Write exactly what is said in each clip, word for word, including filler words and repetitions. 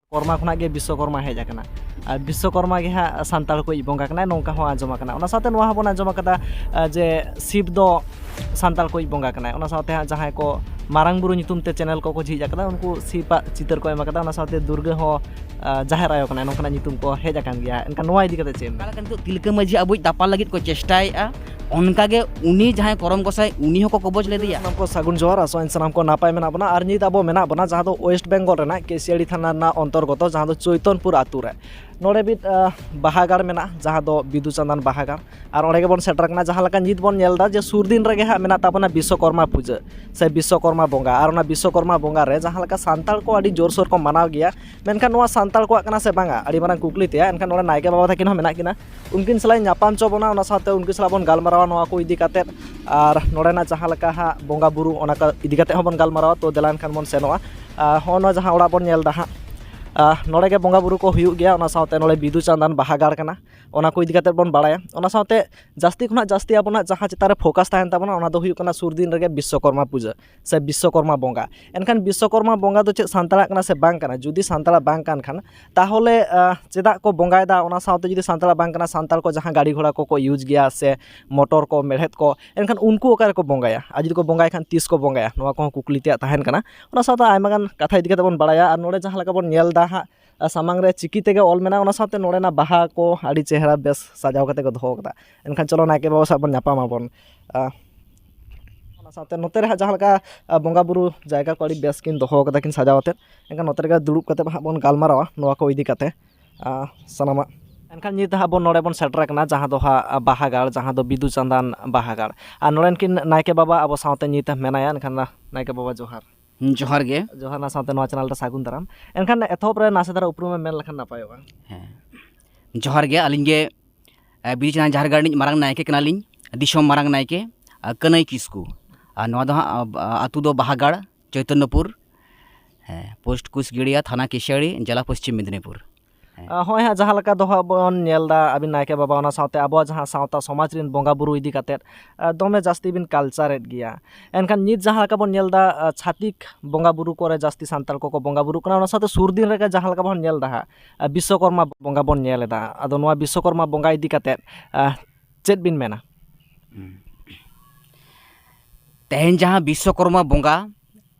ᱠᱚᱨᱢᱟ ᱠᱷᱚᱱᱟᱜ ᱜᱮ ᱵᱤᱥᱥᱚᱠᱚᱨᱢᱟ ᱦᱮᱡ ᱟᱠᱟᱱᱟ᱾ ᱟᱨ ᱵᱤᱥᱥᱚᱠᱚᱨᱢᱟ ᱜᱮ ᱦᱟᱸᱜ ᱥᱟᱱᱛᱟᱲ ᱠᱚᱭᱤᱡ ᱵᱚᱸᱜᱟ ᱠᱟᱱᱟᱭ, ᱱᱚᱝᱠᱟ ᱦᱚᱸ ᱟᱸᱡᱚᱢ ᱟᱠᱟᱱᱟ᱾ ᱚᱱᱟ ᱥᱟᱶᱛᱮ ᱱᱚᱣᱟ ᱦᱚᱸᱵᱚᱱ ᱟᱸᱡᱚᱢ ᱟᱠᱟᱫᱟ, ᱟᱨ ᱡᱮ ᱥᱤᱵ ᱫᱚ ᱥᱟᱱᱛᱟᱲ ᱠᱚᱭᱤᱡ ᱵᱚᱸᱜᱟ ᱠᱟᱱᱟᱭ᱾ ᱚᱱᱟ ᱥᱟᱶᱛᱮ ᱦᱟᱸᱜ ᱡᱟᱦᱟᱸᱭ ᱠᱚ ᱢᱟᱨᱟᱝ ᱵᱩᱨᱩ ᱧᱩᱛᱩᱢ ᱛᱮ ᱪᱮᱱᱮᱞ ᱠᱚᱠᱚ ᱡᱷᱤᱡ ᱟᱠᱟᱫᱟ, ᱩᱱᱠᱩ ᱥᱤᱵᱟᱜ ᱪᱤᱛᱟᱹᱨ ᱠᱚ ᱮᱢ ᱟᱠᱟᱫᱟ᱾ ᱚᱱᱟ ᱥᱟᱶᱛᱮ ᱫᱩᱨᱜᱟᱹ ᱦᱚᱸ, ᱟᱨ ᱡᱟᱦᱮᱨ ᱟᱭᱳ ᱠᱟᱱᱟᱭ, ᱱᱚᱝᱠᱟᱱᱟᱜ ᱧᱩᱛᱩᱢ ᱠᱚ ᱦᱮᱡ ᱟᱠᱟᱱ ᱜᱮᱭᱟ᱾ ᱮᱱᱠᱷᱟᱱ ᱱᱚᱣᱟ ᱤᱫᱤ ᱠᱟᱛᱮ ᱪᱮᱫ ᱮᱢ ᱚᱱᱠᱟ ᱞᱮᱠᱟ ᱱᱤᱛᱚᱜ ᱛᱤᱞᱠᱟᱹ ᱢᱟᱹᱡᱷᱤ ᱟᱵᱚᱭᱤᱡ ᱫᱟᱯᱟᱞ ᱞᱟᱹᱜᱤᱫ ᱠᱚ ᱪᱮᱥᱴᱟᱭᱮᱫᱼᱟ, ᱚᱱᱠᱟᱜᱮ ᱩᱱᱤ ᱡᱟᱦᱟᱸᱭ ᱠᱚᱨᱚᱢ ᱜᱚᱸᱥᱟᱭ, ᱩᱱᱤ ᱦᱚᱸᱠᱚ ᱠᱚᱵᱚᱡ ᱞᱮᱫᱮᱭᱟ᱾ ᱥᱟᱱᱟᱢ ᱠᱚ ᱥᱟᱹᱜᱩᱱ ᱡᱚᱦᱟᱨ, ᱟᱥᱚᱜ ᱟᱹᱧ ᱥᱟᱱᱟᱢ ᱠᱚ ᱱᱟᱯᱟᱭ ᱢᱮᱱᱟᱜ ᱵᱚᱱᱟ᱾ ᱟᱨ ᱱᱤᱛ ᱟᱵᱚ ᱢᱮᱱᱟᱜ ᱵᱚᱱᱟ ᱡᱟᱦᱟᱸ ᱫᱚ ᱳᱭᱮᱥᱴ ᱵᱮᱝᱜᱚᱞ ᱨᱮᱱᱟᱜ ᱠᱮᱥᱤᱭᱟᱲᱤ ᱛᱷᱟᱱᱟ ᱨᱮᱱᱟᱜ ᱚᱱᱛᱚᱨᱜᱚᱛᱚ, ᱡᱟᱦᱟᱸ ᱫᱚ ᱪᱳᱭᱛᱚᱱᱯᱩᱨ ᱟᱹᱛᱩ ᱨᱮ᱾ ᱱᱚᱰᱮ ᱢᱤᱫ, ᱟᱦ, ᱵᱟᱦᱟ ᱜᱟᱲ ᱢᱮᱱᱟᱜᱼᱟ, ᱡᱟᱦᱟᱸ ᱫᱚ ᱵᱤᱫᱩ ᱪᱟᱸᱫᱟᱱ ᱵᱟᱦᱟ ᱜᱟᱲ᱾ ᱟᱨ ᱚᱸᱰᱮ ᱜᱮᱵᱚᱱ ᱥᱮᱴᱮᱨ ᱠᱟᱱᱟ᱾ ᱡᱟᱦᱟᱸ ᱞᱮᱠᱟ ᱱᱤᱛ ᱵᱚᱱ ᱧᱮᱞ ᱮᱫᱟ ᱡᱮ ᱥᱩᱨ ᱫᱤᱱ ᱨᱮᱜᱮ ᱦᱟᱸᱜ ᱢᱮᱱᱟᱜ ᱛᱟᱵᱚᱱᱟ ᱵᱤᱥᱥᱚᱠᱚᱨᱢᱟ ᱯᱩᱡᱟᱹ ᱥᱮ ᱵᱤᱥᱥᱚᱠᱚᱨᱢᱟ ᱵᱚᱸᱜᱟ᱾ ᱟᱨ ᱚᱱᱟ ᱵᱤᱥᱥᱚᱠᱚᱨᱢᱟ ᱵᱚᱸᱜᱟ ᱨᱮ ᱡᱟᱦᱟᱸ ᱞᱮᱠᱟ ᱥᱟᱱᱛᱟᱲ ᱠᱚ ᱟᱹᱰᱤ ᱡᱳᱨᱥᱳᱨ ᱠᱚ ᱢᱟᱱᱟᱣ ᱜᱮᱭᱟ, ᱢᱮᱱᱠᱷᱟᱱ ᱱᱚᱣᱟ ᱥᱟᱱᱛᱟᱲ ᱠᱚᱣᱟᱜ ᱠᱟᱱᱟ ᱥᱮ ᱵᱟᱝᱟ, ᱟᱹᱰᱤ ᱢᱟᱨᱟᱝ ᱠᱩᱠᱞᱤ ᱛᱮᱭᱟᱜ᱾ ᱮᱱᱠᱷᱟᱱ ᱱᱚᱰᱮ ᱱᱟᱭᱠᱮ ᱵᱟᱵᱟ ᱛᱟᱹᱠᱤᱱ ᱦᱚᱸ ᱢᱮᱱᱟᱜ ᱠᱤᱱᱟ, ᱩᱱᱠᱤᱱ ᱥᱟᱞᱟᱜ ᱧᱟᱯᱟᱢ ᱪᱚ ᱵᱚᱱᱟ, ᱚᱱᱟ ᱥᱟᱶᱛᱮ ᱩᱱᱠᱤᱱ ᱥᱟᱞᱟᱜ ᱵᱚᱱ ᱜᱟᱞᱢᱟᱨᱟᱣᱟ ᱱᱚᱣᱟ ᱠᱚ ᱤᱫᱤ ᱠᱟᱛᱮᱫ᱾ ᱟᱨ ᱱᱚᱰᱮᱱᱟᱜ ᱡᱟᱦᱟᱸ ᱞᱮᱠᱟ ᱦᱟᱸᱜ ᱵᱚᱸᱜᱟ ᱵᱩᱨᱩ, ᱚᱱᱟ ᱠᱚ ᱤᱫᱤ ᱠᱟᱛᱮᱫ ᱦᱚᱸᱵᱚᱱ ᱜᱟᱞᱢᱟᱨᱟᱣᱟ᱾ ᱛᱚ ᱫᱮᱞᱟ ᱮᱱᱠᱷᱟᱱ ᱵᱚᱱ ᱥᱮᱱᱚᱜᱼᱟ᱾ ᱟᱨ ᱦᱚᱸᱜᱼᱚ ᱱᱚᱣᱟ ᱡᱟᱦᱟᱸ ᱚᱲᱟᱜ ᱵᱚᱱ ᱧᱮᱞ ᱮᱫᱟ ᱦᱟᱸᱜ, ᱟᱨ ᱱᱚᱰᱮ ᱜᱮ ᱵᱚᱸᱜᱟ ᱵᱩᱨᱩ ᱠᱚ ᱦᱩᱭᱩᱜ ᱜᱮᱭᱟ᱾ ᱚᱱᱟ ᱥᱟᱶᱛᱮ ᱱᱚᱰᱮ ᱵᱤᱫᱩ ᱪᱟᱸᱫᱟᱱ ᱵᱟᱦᱟ ᱜᱟᱲ ᱠᱟᱱᱟ, ᱚᱱᱟ ᱠᱚ ᱤᱫᱤ ᱠᱟᱛᱮᱫ ᱵᱚᱱ ᱵᱟᱲᱟᱭᱟ᱾ ᱚᱱᱟ ᱥᱟᱶᱛᱮ ᱡᱟᱹᱥᱛᱤ ᱠᱷᱚᱱᱟᱜ ᱡᱟᱹᱥᱛᱤ ᱟᱵᱚᱱᱟᱜ ᱡᱟᱦᱟᱸ ᱪᱮᱛᱟᱱ ᱨᱮ ᱯᱷᱳᱠᱟᱥ ᱛᱟᱦᱮᱱ ᱛᱟᱵᱚᱱᱟ, ᱚᱱᱟ ᱫᱚ ᱦᱩᱭᱩᱜ ᱠᱟᱱᱟ ᱥᱩᱨ ᱫᱤᱱ ᱨᱮᱜᱮ ᱵᱤᱥᱥᱚᱠᱚᱨᱢᱟ ᱯᱩᱡᱟᱹ ᱥᱮ ᱵᱤᱥᱥᱚᱠᱚᱨᱢᱟ ᱵᱚᱸᱜᱟ᱾ ᱮᱱᱠᱷᱟᱱ ᱵᱤᱥᱥᱚᱠᱚᱨᱢᱟ ᱵᱚᱸᱜᱟ ᱫᱚ ᱪᱮᱫ ᱥᱟᱱᱛᱟᱲᱟᱜ ᱠᱟᱱᱟ ᱥᱮ ᱵᱟᱝ ᱠᱟᱱᱟ? ᱡᱩᱫᱤ ᱥᱟᱱᱛᱟᱲᱟᱜ ᱵᱟᱝ ᱠᱟᱱ ᱠᱷᱟᱱ, ᱛᱟᱦᱚᱞᱮ, ᱟᱦ, ᱪᱮᱫᱟᱜ ᱠᱚ ᱵᱚᱸᱜᱟᱭᱮᱫᱟ? ᱚᱱᱟ ᱥᱟᱶᱛᱮ ᱡᱩᱫᱤ ᱥᱟᱱᱛᱟᱲᱟᱜ ᱵᱟᱝ ᱠᱟᱱᱟ, ᱥᱟᱱᱛᱟᱲ ᱠᱚ ᱡᱟᱦᱟᱸ ᱜᱟᱹᱰᱤ ᱜᱷᱚᱲᱟ ᱠᱚᱠᱚ ᱤᱭᱩᱡᱽ ᱜᱮᱭᱟ ᱥᱮ ᱢᱚᱴᱚᱨ ᱠᱚ, ᱢᱮᱲᱦᱮᱫ ᱠᱚ, ᱮᱱᱠᱷᱟᱱ ᱩᱱᱠᱩ ᱚᱠᱟ ᱨᱮᱠᱚ ᱵᱚᱸᱜᱟᱭᱟ? ᱟᱨ ᱡᱩᱫᱤ ᱠᱚ ᱵᱚᱸᱜᱟᱭ ᱠᱷᱟᱱ ᱛᱤᱥ ᱠᱚ ᱵᱚᱸᱜᱟᱭᱟ? ᱱᱚᱣᱟ ᱠᱚᱦᱚᱸ ᱠᱩᱠᱞᱤ ᱛᱮᱭᱟᱜ ᱛᱟᱦᱮᱱ ᱠᱟᱱᱟ᱾ ᱚᱱᱟ ᱥᱟᱶᱛᱮ ᱟᱭᱢᱟ ᱜᱟᱱ ᱠᱟᱛᱷᱟ ᱤᱫᱤ ᱠᱟᱛᱮ ᱵᱚᱱ ᱵᱟᱲᱟᱭᱟ᱾ ᱟᱨ ᱱᱚᱰᱮ ᱡᱟᱦᱟᱸ ᱞᱮᱠᱟ ᱵᱚᱱ ᱧᱮᱞ ᱮᱫᱟ ᱦᱟᱸᱜ, ᱟᱨ ᱥᱟᱢᱟᱝ ᱨᱮ ᱪᱤᱠᱤ ᱛᱮᱜᱮ ᱚᱞ ᱢᱮᱱᱟᱜᱼᱟ᱾ ᱚᱱᱟ ᱥᱟᱶᱛᱮ ᱱᱚᱰᱮᱱᱟᱜ ᱵᱟᱦᱟ ᱠᱚ ᱟᱹᱰᱤ ᱪᱮᱦᱨᱟ ᱵᱮᱥ ᱥᱟᱡᱟᱣ ᱠᱟᱛᱮ ᱠᱚ ᱫᱚᱦᱚ ᱠᱟᱫᱟ᱾ ᱮᱱᱠᱷᱟᱱ ᱪᱚᱞᱚ ᱱᱟᱭᱠᱮ ᱵᱟᱵᱟ ᱥᱟᱶ ᱵᱚᱱ ᱧᱟᱯᱟᱢ ᱟᱵᱚᱱ᱾ ᱟᱨ ᱚᱱᱟ ᱥᱟᱶᱛᱮ ᱱᱚᱛᱮ ᱨᱮ ᱦᱟᱸᱜ ᱡᱟᱦᱟᱸ ᱞᱮᱠᱟ, ᱟᱨ ᱵᱚᱸᱜᱟ ᱵᱩᱨᱩ ᱡᱟᱭᱜᱟ ᱠᱚ ᱟᱹᱰᱤ ᱵᱮᱥ ᱠᱤᱱ ᱫᱚᱦᱚ ᱠᱟᱫᱟ ᱠᱤᱱ ᱥᱟᱡᱟᱣ ᱟᱛᱮᱫ᱾ ᱮᱱᱠᱷᱟᱱ ᱱᱚᱛᱮ ᱨᱮᱜᱮ ᱫᱩᱲᱩᱵ ᱠᱟᱛᱮ ᱦᱟᱸᱜ ᱵᱚᱱ ᱜᱟᱞᱢᱟᱨᱟᱣᱟ ᱱᱚᱣᱟ ᱠᱚ ᱤᱫᱤ ᱠᱟᱛᱮ, ᱟᱨ ᱥᱟᱱᱟᱢᱟᱜ᱾ ᱮᱱᱠᱷᱟᱱ ᱱᱤᱛ ᱦᱟᱸᱜ ᱵᱚᱱ ᱱᱚᱰᱮ ᱵᱚᱱ ᱥᱮᱴᱮᱨ ᱟᱠᱟᱱᱟ ᱡᱟᱦᱟᱸ ᱫᱚ ᱦᱟᱸᱜ ᱵᱟᱦᱟ ᱜᱟᱲ, ᱡᱟᱦᱟᱸ ᱫᱚ ᱵᱤᱫᱩ ᱪᱟᱸᱫᱟᱱ ᱵᱟᱦᱟ ᱜᱟᱲ᱾ ᱟᱨ ᱱᱚᱰᱮᱱ ᱠᱤᱱ ᱱᱟᱭᱠᱮ ᱵᱟᱵᱟ ᱟᱵᱚ ᱥᱟᱶᱛᱮ ᱱᱤᱛ ᱢᱮᱱᱟᱭᱟ᱾ ᱮᱱᱠᱷᱟᱱ ᱱᱟᱭᱠᱮ ᱵᱟᱵᱟ ᱡᱚᱦᱟᱨ᱾ ᱦᱩᱸ, ᱡᱚᱦᱟᱨ ᱜᱮ᱾ ᱡᱚᱦᱟᱨ, ᱚᱱᱟ ᱥᱟᱶᱛᱮ ᱱᱚᱣᱟ ᱪᱮᱱᱮᱞ ᱨᱮ ᱥᱟᱹᱜᱩᱱ ᱫᱟᱨᱟᱢ᱾ ᱮᱱᱠᱷᱟᱱ ᱮᱛᱚᱦᱚᱵ ᱨᱮ ᱱᱟᱥᱮ ᱫᱷᱟᱨᱟ ᱩᱯᱨᱩᱢ ᱮᱢ ᱢᱮᱱ ᱞᱮᱠᱷᱟᱱ ᱱᱟᱯᱟᱭᱚᱜᱼᱟ᱾ ᱦᱮᱸ, ᱡᱚᱦᱟᱨ ᱜᱮ᱾ ᱟᱹᱞᱤᱧ ᱜᱮ, ᱮ, ᱵᱤᱨ ᱪᱟᱸᱫᱟᱱ ᱡᱟᱦᱮᱨ ᱜᱟᱲ ᱨᱤᱱᱤᱡ ᱢᱟᱨᱟᱝ ᱱᱟᱭᱠᱮ ᱠᱟᱱᱟᱞᱤᱧ, ᱫᱤᱥᱚᱢ ᱢᱟᱨᱟᱝ ᱱᱟᱭᱠᱮ, ᱟᱨ ᱠᱟᱹᱱᱟᱹᱭ ᱠᱤᱥᱠᱩ᱾ ᱟᱨ ᱱᱚᱣᱟ ᱫᱚ ᱦᱟᱸᱜ, ᱟ, ᱟ, ᱟᱹᱛᱩ ᱫᱚ ᱵᱟᱦᱟᱜᱟᱲ, ᱪᱳᱭᱛᱚᱱᱱᱚᱯᱩᱨ, ᱦᱮᱸ, ᱯᱳᱥᱴ ᱠᱩᱥᱜᱤᱲᱤᱭᱟ, ᱛᱷᱟᱱᱟ ᱠᱤᱥᱟᱹᱲᱤ, ᱡᱮᱞᱟ ᱯᱚᱥᱪᱤᱢ ᱢᱮᱫᱽᱱᱤᱯᱩᱨ᱾ ᱟᱸ, ᱦᱚᱸᱜᱼᱚᱭ ᱦᱟᱸᱜ ᱡᱟᱦᱟᱸ ᱞᱮᱠᱟ ᱫᱚ ᱦᱟᱸᱜ ᱵᱚᱱ ᱧᱮᱞ ᱮᱫᱟ, ᱟᱹᱵᱤᱱ ᱱᱟᱭᱠᱮ ᱵᱟᱵᱟ, ᱚᱱᱟ ᱥᱟᱶᱛᱮ ᱟᱵᱚᱣᱟᱜ ᱡᱟᱦᱟᱸ ᱥᱟᱶᱛᱟ ᱥᱚᱢᱟᱡᱽ ᱨᱮᱱ ᱵᱚᱸᱜᱟ ᱵᱩᱨᱩ ᱤᱫᱤ ᱠᱟᱛᱮᱫ, ᱟᱸ, ᱫᱚᱢᱮ ᱡᱟᱹᱥᱛᱤ ᱵᱤᱱ culture ᱮᱫ ᱜᱮᱭᱟ᱾ ᱮᱱᱠᱷᱟᱱ ᱱᱤᱛ ᱡᱟᱦᱟᱸ ᱞᱮᱠᱟ ᱵᱚᱱ ᱧᱮᱞ ᱮᱫᱟ, ᱟᱸ, ᱪᱷᱟᱹᱛᱤᱠ ᱵᱚᱸᱜᱟ ᱵᱩᱨᱩ ᱠᱚᱨᱮ ᱡᱟᱹᱥᱛᱤ ᱥᱟᱱᱛᱟᱲ ᱠᱚᱠᱚ ᱵᱚᱸᱜᱟ ᱵᱩᱨᱩᱜ ᱠᱟᱱᱟ, ᱚᱱᱟ ᱥᱟᱶᱛᱮ ᱥᱩᱨ ᱫᱤᱱ ᱨᱮᱜᱮ ᱡᱟᱦᱟᱸ ᱞᱮᱠᱟ ᱵᱚᱱ ᱧᱮᱞ ᱮᱫᱟ ᱦᱟᱸᱜ, ᱟᱸ, ᱵᱤᱥᱥᱚᱠᱚᱨᱢᱟ ᱵᱚᱸᱜᱟ ᱵᱚᱱ ᱧᱮᱞ ᱮᱫᱟ᱾ ᱟᱫᱚ ᱱᱚᱣᱟ ᱵᱤᱥᱥᱚᱠᱚᱨᱢᱟ ᱵᱚᱸᱜᱟ ᱤᱫᱤ ᱠᱟᱛᱮᱫ, ᱟᱸ, ᱪᱮᱫ ᱵᱤᱱ ᱢᱮᱱᱟ? ᱛᱮᱦᱮᱧ ᱡᱟᱦᱟᱸ ᱵᱤᱥᱥᱚᱠᱚᱨᱢᱟ ᱵᱚᱸᱜᱟ,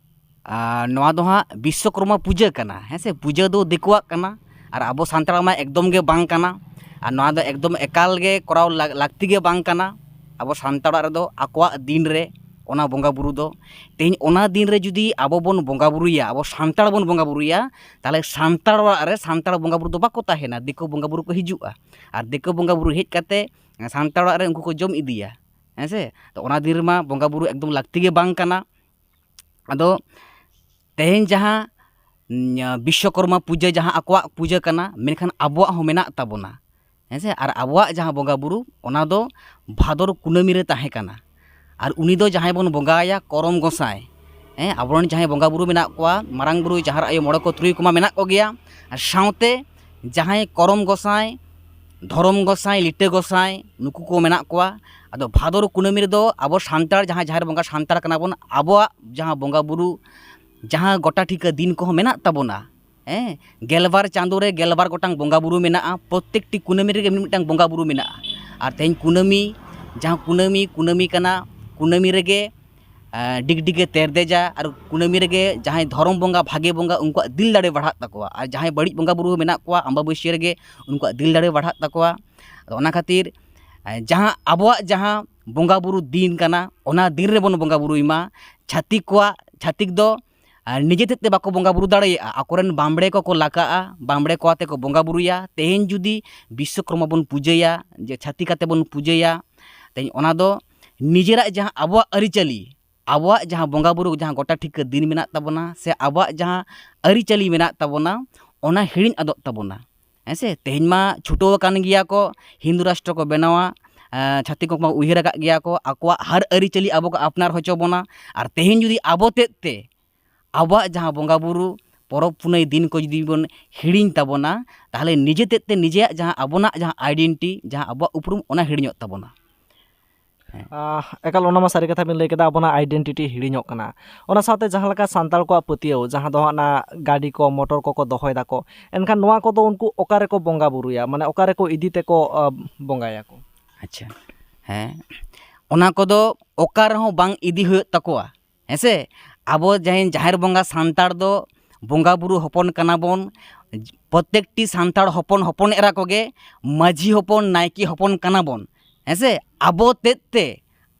ᱟᱨ ᱱᱚᱣᱟ ᱫᱚ ᱦᱟᱸᱜ ᱵᱤᱥᱥᱚᱠᱚᱨᱢᱟ ᱯᱩᱡᱟᱹ ᱠᱟᱱᱟ, ᱦᱮᱸ ᱥᱮ? ᱯᱩᱡᱟᱹ ᱫᱚ ᱫᱤᱠᱩᱣᱟᱜ ᱠᱟᱱᱟ, ᱟᱨ ᱟᱵᱚ ᱥᱟᱱᱛᱟᱲ ᱢᱟ ᱮᱠᱫᱚᱢ ᱜᱮ ᱵᱟᱝ ᱠᱟᱱᱟ᱾ ᱟᱨ ᱱᱚᱣᱟ ᱫᱚ ᱮᱠᱫᱚᱢ ᱮᱠᱟᱞ ᱜᱮ ᱠᱚᱨᱟᱣ ᱞᱟ- ᱞᱟᱹᱠᱛᱤ ᱜᱮ ᱵᱟᱝ ᱠᱟᱱᱟ ᱟᱵᱚ ᱥᱟᱱᱛᱟᱲ ᱚᱲᱟᱜ ᱨᱮᱫᱚ, ᱟᱠᱚᱣᱟᱜ ᱫᱤᱱ ᱨᱮ ᱚᱱᱟ ᱵᱚᱸᱜᱟ ᱵᱩᱨᱩ ᱫᱚ᱾ ᱛᱮᱦᱮᱧ ᱚᱱᱟ ᱫᱤᱱ ᱨᱮ ᱡᱩᱫᱤ ᱟᱵᱚ ᱵᱚᱱ ᱵᱚᱸᱜᱟ ᱵᱩᱨᱩᱭᱟ, ᱟᱵᱚ ᱥᱟᱱᱛᱟᱲ ᱵᱚᱱ ᱵᱚᱸᱜᱟ ᱵᱩᱨᱩᱭᱟ, ᱛᱟᱦᱚᱞᱮ ᱥᱟᱱᱛᱟᱲ ᱚᱲᱟᱜ ᱨᱮ ᱥᱟᱱᱛᱟᱲ ᱵᱚᱸᱜᱟ ᱵᱩᱨᱩ ᱫᱚ ᱵᱟᱠᱚ ᱛᱟᱦᱮᱱᱟ, ᱫᱤᱠᱩ ᱵᱚᱸᱜᱟ ᱵᱩᱨᱩ ᱠᱚ ᱦᱤᱡᱩᱜᱼᱟ᱾ ᱟᱨ ᱫᱤᱠᱩ ᱵᱚᱸᱜᱟ ᱵᱩᱨᱩ ᱦᱮᱡ ᱠᱟᱛᱮ ᱥᱟᱱᱛᱟᱲ ᱚᱲᱟᱜ ᱨᱮ ᱩᱱᱠᱩ ᱠᱚ ᱡᱚᱢ ᱤᱫᱤᱭᱟ, ᱦᱮᱸ ᱥᱮ? ᱛᱚ ᱚᱱᱟ ᱫᱤᱱ ᱨᱮᱢᱟ ᱵᱚᱸᱜᱟ ᱵᱩᱨᱩ ᱮᱠᱫᱚᱢ ᱞᱟᱹᱠᱛᱤ ᱜᱮ ᱵᱟᱝ ᱠᱟᱱᱟ᱾ ᱟᱫᱚ ᱛᱮᱦᱮᱧ ᱡᱟᱦᱟᱸ, ᱩᱸ, ᱵᱤᱥᱥᱚᱠᱚᱨᱢᱟ ᱯᱩᱡᱟᱹ, ᱡᱟᱦᱟᱸ ᱟᱠᱚᱣᱟᱜ ᱯᱩᱡᱟᱹ ᱠᱟᱱᱟ, ᱢᱮᱱᱠᱷᱟᱱ ᱟᱵᱚᱣᱟᱜ ᱦᱚᱸ ᱢᱮᱱᱟᱜ ᱛᱟᱵᱚᱱᱟ, ᱦᱮᱸ ᱥᱮ? ᱟᱨ ᱟᱵᱚᱣᱟᱜ ᱡᱟᱦᱟᱸ ᱵᱚᱸᱜᱟ ᱵᱩᱨᱩ, ᱚᱱᱟ ᱫᱚ ᱵᱷᱟᱫᱚᱨ ᱠᱩᱱᱟᱹᱢᱤ ᱨᱮ ᱛᱟᱦᱮᱸ ᱠᱟᱱᱟ᱾ ᱟᱨ ᱩᱱᱤ ᱫᱚ ᱡᱟᱦᱟᱸᱭ ᱵᱚᱱ ᱵᱚᱸᱜᱟ ᱟᱭᱟ, ᱠᱚᱨᱚᱢ ᱜᱚᱸᱥᱟᱭ, ᱦᱮᱸ, ᱟᱵᱚᱨᱮᱱ ᱡᱟᱦᱟᱸᱭ ᱵᱚᱸᱜᱟ ᱵᱩᱨᱩ ᱢᱮᱱᱟᱜ ᱠᱚᱣᱟ, ᱢᱟᱨᱟᱝ ᱵᱩᱨᱩ, ᱡᱟᱦᱮᱨ ᱟᱭᱳ, ᱢᱚᱬᱮ ᱠᱚ ᱛᱩᱨᱩᱭ ᱠᱚᱢᱟ ᱢᱮᱱᱟᱜ ᱠᱚᱜᱮᱭᱟ, ᱟᱨ ᱥᱟᱶᱛᱮ ᱡᱟᱦᱟᱸᱭ ᱠᱚᱨᱚᱢ ᱜᱚᱸᱥᱟᱭ, ᱫᱷᱚᱨᱚᱢ ᱜᱚᱸᱥᱟᱭ, ᱞᱤᱴᱟᱹ ᱜᱚᱸᱥᱟᱭ, ᱱᱩᱠᱩ ᱠᱚ ᱢᱮᱱᱟᱜ ᱠᱚᱣᱟ᱾ ᱟᱫᱚ ᱵᱷᱟᱫᱚᱨ ᱠᱩᱱᱟᱹᱢᱤ ᱨᱮᱫᱚ ᱟᱵᱚ ᱥᱟᱱᱛᱟᱲ, ᱡᱟᱦᱟᱸᱭ ᱡᱟᱦᱮᱨ ᱵᱚᱸᱜᱟ ᱥᱟᱱᱛᱟᱲ ᱠᱟᱱᱟ ᱵᱚᱱ, ᱟᱵᱚᱣᱟᱜ ᱡᱟᱦᱟᱸ ᱵᱚᱸᱜᱟ ᱵᱩᱨᱩ, ᱡᱟᱦᱟᱸ ᱜᱚᱴᱟ ᱴᱷᱤᱠᱟᱹ ᱫᱤᱱ ᱠᱚᱦᱚᱸ ᱢᱮᱱᱟᱜ ᱛᱟᱵᱚᱱᱟ, ᱦᱮᱸ, ᱜᱮᱞᱵᱟᱨ ᱪᱟᱸᱫᱳ ᱨᱮ ᱜᱮᱞᱵᱟᱨ ᱜᱚᱴᱟᱝ ᱵᱚᱸᱜᱟ ᱵᱩᱨᱩ ᱢᱮᱱᱟᱜᱼᱟ, ᱯᱨᱚᱛᱮᱠᱴᱤ ᱠᱩᱱᱟᱹᱢᱤ ᱨᱮᱜᱮ ᱢᱤᱫ ᱢᱤᱫᱴᱟᱝ ᱵᱚᱸᱜᱟ ᱵᱩᱨᱩ ᱢᱮᱱᱟᱜᱼᱟ᱾ ᱟᱨ ᱛᱮᱦᱮᱧ ᱠᱩᱱᱟᱹᱢᱤ, ᱡᱟᱦᱟᱸ ᱠᱩᱱᱟᱹᱢᱤ, ᱠᱩᱱᱟᱹᱢᱤ ᱠᱟᱱᱟ, ᱠᱩᱱᱟᱹᱢᱤ ᱨᱮᱜᱮ, ᱟᱸ, ᱰᱤᱜᱽᱰᱤᱜᱮ ᱛᱮᱨᱫᱮᱡᱟ, ᱟᱨ ᱠᱩᱱᱟᱹᱢᱤ ᱨᱮᱜᱮ ᱡᱟᱦᱟᱸᱭ ᱫᱷᱚᱨᱚᱢ ᱵᱚᱸᱜᱟ, ᱵᱷᱟᱜᱮ ᱵᱚᱸᱜᱟ, ᱩᱱᱠᱩᱣᱟᱜ ᱫᱤᱞ ᱫᱟᱲᱮ ᱵᱟᱲᱦᱟᱜ ᱛᱟᱠᱚᱣᱟ᱾ ᱟᱨ ᱡᱟᱦᱟᱸᱭ ᱵᱟᱹᱲᱤᱡ ᱵᱚᱸᱜᱟ ᱵᱩᱨᱩ ᱢᱮᱱᱟᱜ ᱠᱚᱣᱟ, ᱟᱢᱵᱟᱵᱟᱹᱥᱭᱟᱹ ᱨᱮᱜᱮ ᱩᱱᱠᱩᱣᱟᱜ ᱫᱤᱞ ᱫᱟᱲᱮ ᱵᱟᱲᱦᱟᱜ ᱛᱟᱠᱚᱣᱟ᱾ ᱟᱫᱚ ᱚᱱᱟ ᱠᱷᱟᱹᱛᱤᱨ, ᱟᱸ, ᱡᱟᱦᱟᱸ ᱟᱵᱚᱣᱟᱜ ᱡᱟᱦᱟᱸ ᱵᱚᱸᱜᱟ ᱵᱩᱨᱩ ᱫᱤᱱ ᱠᱟᱱᱟ, ᱚᱱᱟ ᱫᱤᱱ ᱨᱮᱵᱚᱱ ᱵᱚᱸᱜᱟ ᱵᱩᱨᱩᱭ ᱢᱟ᱾ ᱪᱷᱟᱹᱛᱤᱠ ᱠᱚᱣᱟᱜ, ᱪᱷᱟᱹᱛᱤᱠ ᱫᱚ, ᱟᱸ, ᱱᱤᱡᱮ ᱛᱮᱫ ᱛᱮ ᱵᱟᱠᱚ ᱵᱚᱸᱜᱟ ᱵᱩᱨᱩ ᱫᱟᱲᱮᱭᱟᱜᱼᱟ, ᱟᱠᱚᱨᱮᱱ ᱵᱟᱢᱵᱲᱮ ᱠᱚᱠᱚ ᱞᱟᱠᱟᱜᱼᱟ, ᱵᱟᱢᱵᱲᱮ ᱠᱚ ᱟᱛᱮ ᱠᱚ ᱵᱚᱸᱜᱟ ᱵᱩᱨᱩᱭᱟ᱾ ᱛᱮᱦᱮᱧ ᱡᱩᱫᱤ ᱵᱤᱥᱥᱚᱠᱚᱨᱢᱟ ᱵᱚᱱ ᱯᱩᱡᱟᱹᱭᱟ, ᱡᱮ ᱪᱷᱟᱹᱛᱤᱠ ᱟᱛᱮ ᱵᱚᱱ ᱯᱩᱡᱟᱹᱭᱟ, ᱛᱮᱦᱮᱧ ᱚᱱᱟ ᱫᱚ ᱱᱤᱡᱮᱨᱟᱜ ᱡᱟᱦᱟᱸ ᱟᱵᱚᱣᱟᱜ ᱟᱹᱨᱤᱪᱟᱹᱞᱤ, ᱟᱵᱚᱣᱟᱜ ᱡᱟᱦᱟᱸ ᱵᱚᱸᱜᱟ ᱵᱩᱨᱩ, ᱡᱟᱦᱟᱸ ᱜᱚᱴᱟ ᱴᱷᱤᱠᱟᱹ ᱫᱤᱱ ᱢᱮᱱᱟᱜ ᱛᱟᱵᱚᱱᱟ, ᱥᱮ ᱟᱵᱚᱣᱟᱜ ᱡᱟᱦᱟᱸ ᱟᱹᱨᱤᱪᱟᱹᱞᱤ ᱢᱮᱱᱟᱜ ᱛᱟᱵᱚᱱᱟ, ᱚᱱᱟ ᱦᱤᱲᱤᱧ ᱟᱫᱚᱜ ᱛᱟᱵᱚᱱᱟ, ᱦᱮᱸ ᱥᱮ? ᱛᱮᱦᱮᱧ ᱢᱟ ᱪᱷᱩᱴᱟᱹᱣ ᱟᱠᱟᱱ ᱜᱮᱭᱟ ᱠᱚ, ᱦᱤᱱᱫᱩ ᱨᱟᱥᱴᱨᱚ ᱠᱚ ᱵᱮᱱᱟᱣᱟ, ᱮᱸ, ᱪᱷᱟᱹᱛᱤᱠ ᱠᱚᱠᱚ ᱩᱭᱦᱟᱹᱨ ᱟᱠᱟᱫ ᱜᱮᱭᱟ ᱠᱚ, ᱟᱠᱚᱣᱟᱜ ᱦᱟᱨ ᱟᱹᱨᱤᱪᱟᱹᱞᱤ ᱟᱵᱚ ᱠᱚ ᱟᱯᱱᱟᱨ ᱦᱚᱪᱚ ᱵᱚᱱᱟ᱾ ᱟᱨ ᱛᱮᱦᱮᱧ ᱡᱩᱫᱤ ᱟᱵᱚ ᱛᱮᱫ ᱛᱮ ᱟᱵᱚᱣᱟᱜ ᱡᱟᱦᱟᱸ ᱵᱚᱸᱜᱟ ᱵᱩᱨᱩ, ᱯᱚᱨᱚᱵᱽ ᱯᱩᱱᱟᱹᱭ ᱫᱤᱱ ᱠᱚ ᱡᱩᱫᱤ ᱵᱚᱱ ᱦᱤᱲᱤᱧ ᱛᱟᱵᱚᱱᱟ, ᱛᱟᱦᱚᱞᱮ ᱱᱤᱡᱮ ᱛᱮᱫ ᱛᱮ ᱱᱤᱡᱮᱭᱟᱜ ᱡᱟᱦᱟᱸ ᱟᱵᱚᱱᱟᱜ ᱡᱟᱦᱟᱸ identity, ᱡᱟᱦᱟᱸ ᱟᱵᱚᱣᱟᱜ ᱩᱯᱨᱩᱢ, ᱚᱱᱟ ᱦᱤᱲᱤᱧᱚᱜ ᱛᱟᱵᱚᱱᱟ᱾ ᱟᱦ, ᱮᱠᱟᱞ, ᱚᱱᱟ ᱢᱟ ᱥᱟᱹᱨᱤ ᱠᱟᱛᱷᱟ ᱵᱤᱱ ᱞᱟᱹᱭ ᱠᱮᱫᱟ, ᱟᱵᱚᱱᱟᱜ identity ᱦᱤᱲᱤᱧᱚᱜ ᱠᱟᱱᱟ᱾ ᱚᱱᱟ ᱥᱟᱶᱛᱮ ᱡᱟᱦᱟᱸ ᱞᱮᱠᱟ ᱥᱟᱱᱛᱟᱲ ᱠᱚᱣᱟᱜ ᱯᱟᱹᱛᱭᱟᱹᱣ, ᱡᱟᱦᱟᱸ ᱫᱚ ᱦᱟᱸᱜ ᱚᱱᱟ ᱜᱟᱹᱰᱤ ᱠᱚ, ᱢᱚᱴᱚᱨ ᱠᱚᱠᱚ ᱫᱚᱦᱚᱭ ᱫᱟᱠᱚ, ᱮᱱᱠᱷᱟᱱ ᱱᱚᱣᱟ ᱠᱚᱫᱚ ᱩᱱᱠᱩ ᱚᱠᱟ ᱨᱮᱠᱚ ᱵᱚᱸᱜᱟ ᱵᱩᱨᱩᱭᱟ? ᱢᱟᱱᱮ ᱚᱠᱟ ᱨᱮᱠᱚ ᱤᱫᱤ ᱛᱮᱠᱚ, ᱟ, ᱵᱚᱸᱜᱟᱭᱟᱠᱚ? ᱟᱪᱪᱷᱟ, ᱦᱮᱸ, ᱚᱱᱟ ᱠᱚᱫᱚ ᱚᱠᱟ ᱨᱮᱦᱚᱸ ᱵᱟᱝ ᱤᱫᱤ ᱦᱩᱭᱩᱜ ᱛᱟᱠᱚᱣᱟ, ᱦᱮᱸ ᱥᱮ? ᱟᱵᱚ ᱡᱟᱦᱟᱸᱭ ᱡᱟᱦᱮᱨ ᱵᱚᱸᱜᱟ ᱥᱟᱱᱛᱟᱲ ᱫᱚ ᱵᱚᱸᱜᱟ ᱵᱩᱨᱩ ᱦᱚᱯᱚᱱ ᱠᱟᱱᱟ ᱵᱚᱱ᱾ ᱯᱨᱚᱛᱮᱠᱴᱤ ᱥᱟᱱᱛᱟᱲ ᱦᱚᱯᱚᱱ, ᱦᱚᱯᱚᱱ ᱮᱨᱟ ᱠᱚᱜᱮ ᱢᱟᱹᱡᱷᱤ ᱦᱚᱯᱚᱱ, ᱱᱟᱭᱠᱮ ᱦᱚᱯᱚᱱ ᱠᱟᱱᱟ ᱵᱚᱱ, ᱦᱮᱸ ᱥᱮ? ᱟᱵᱚ ᱛᱮᱫ ᱛᱮ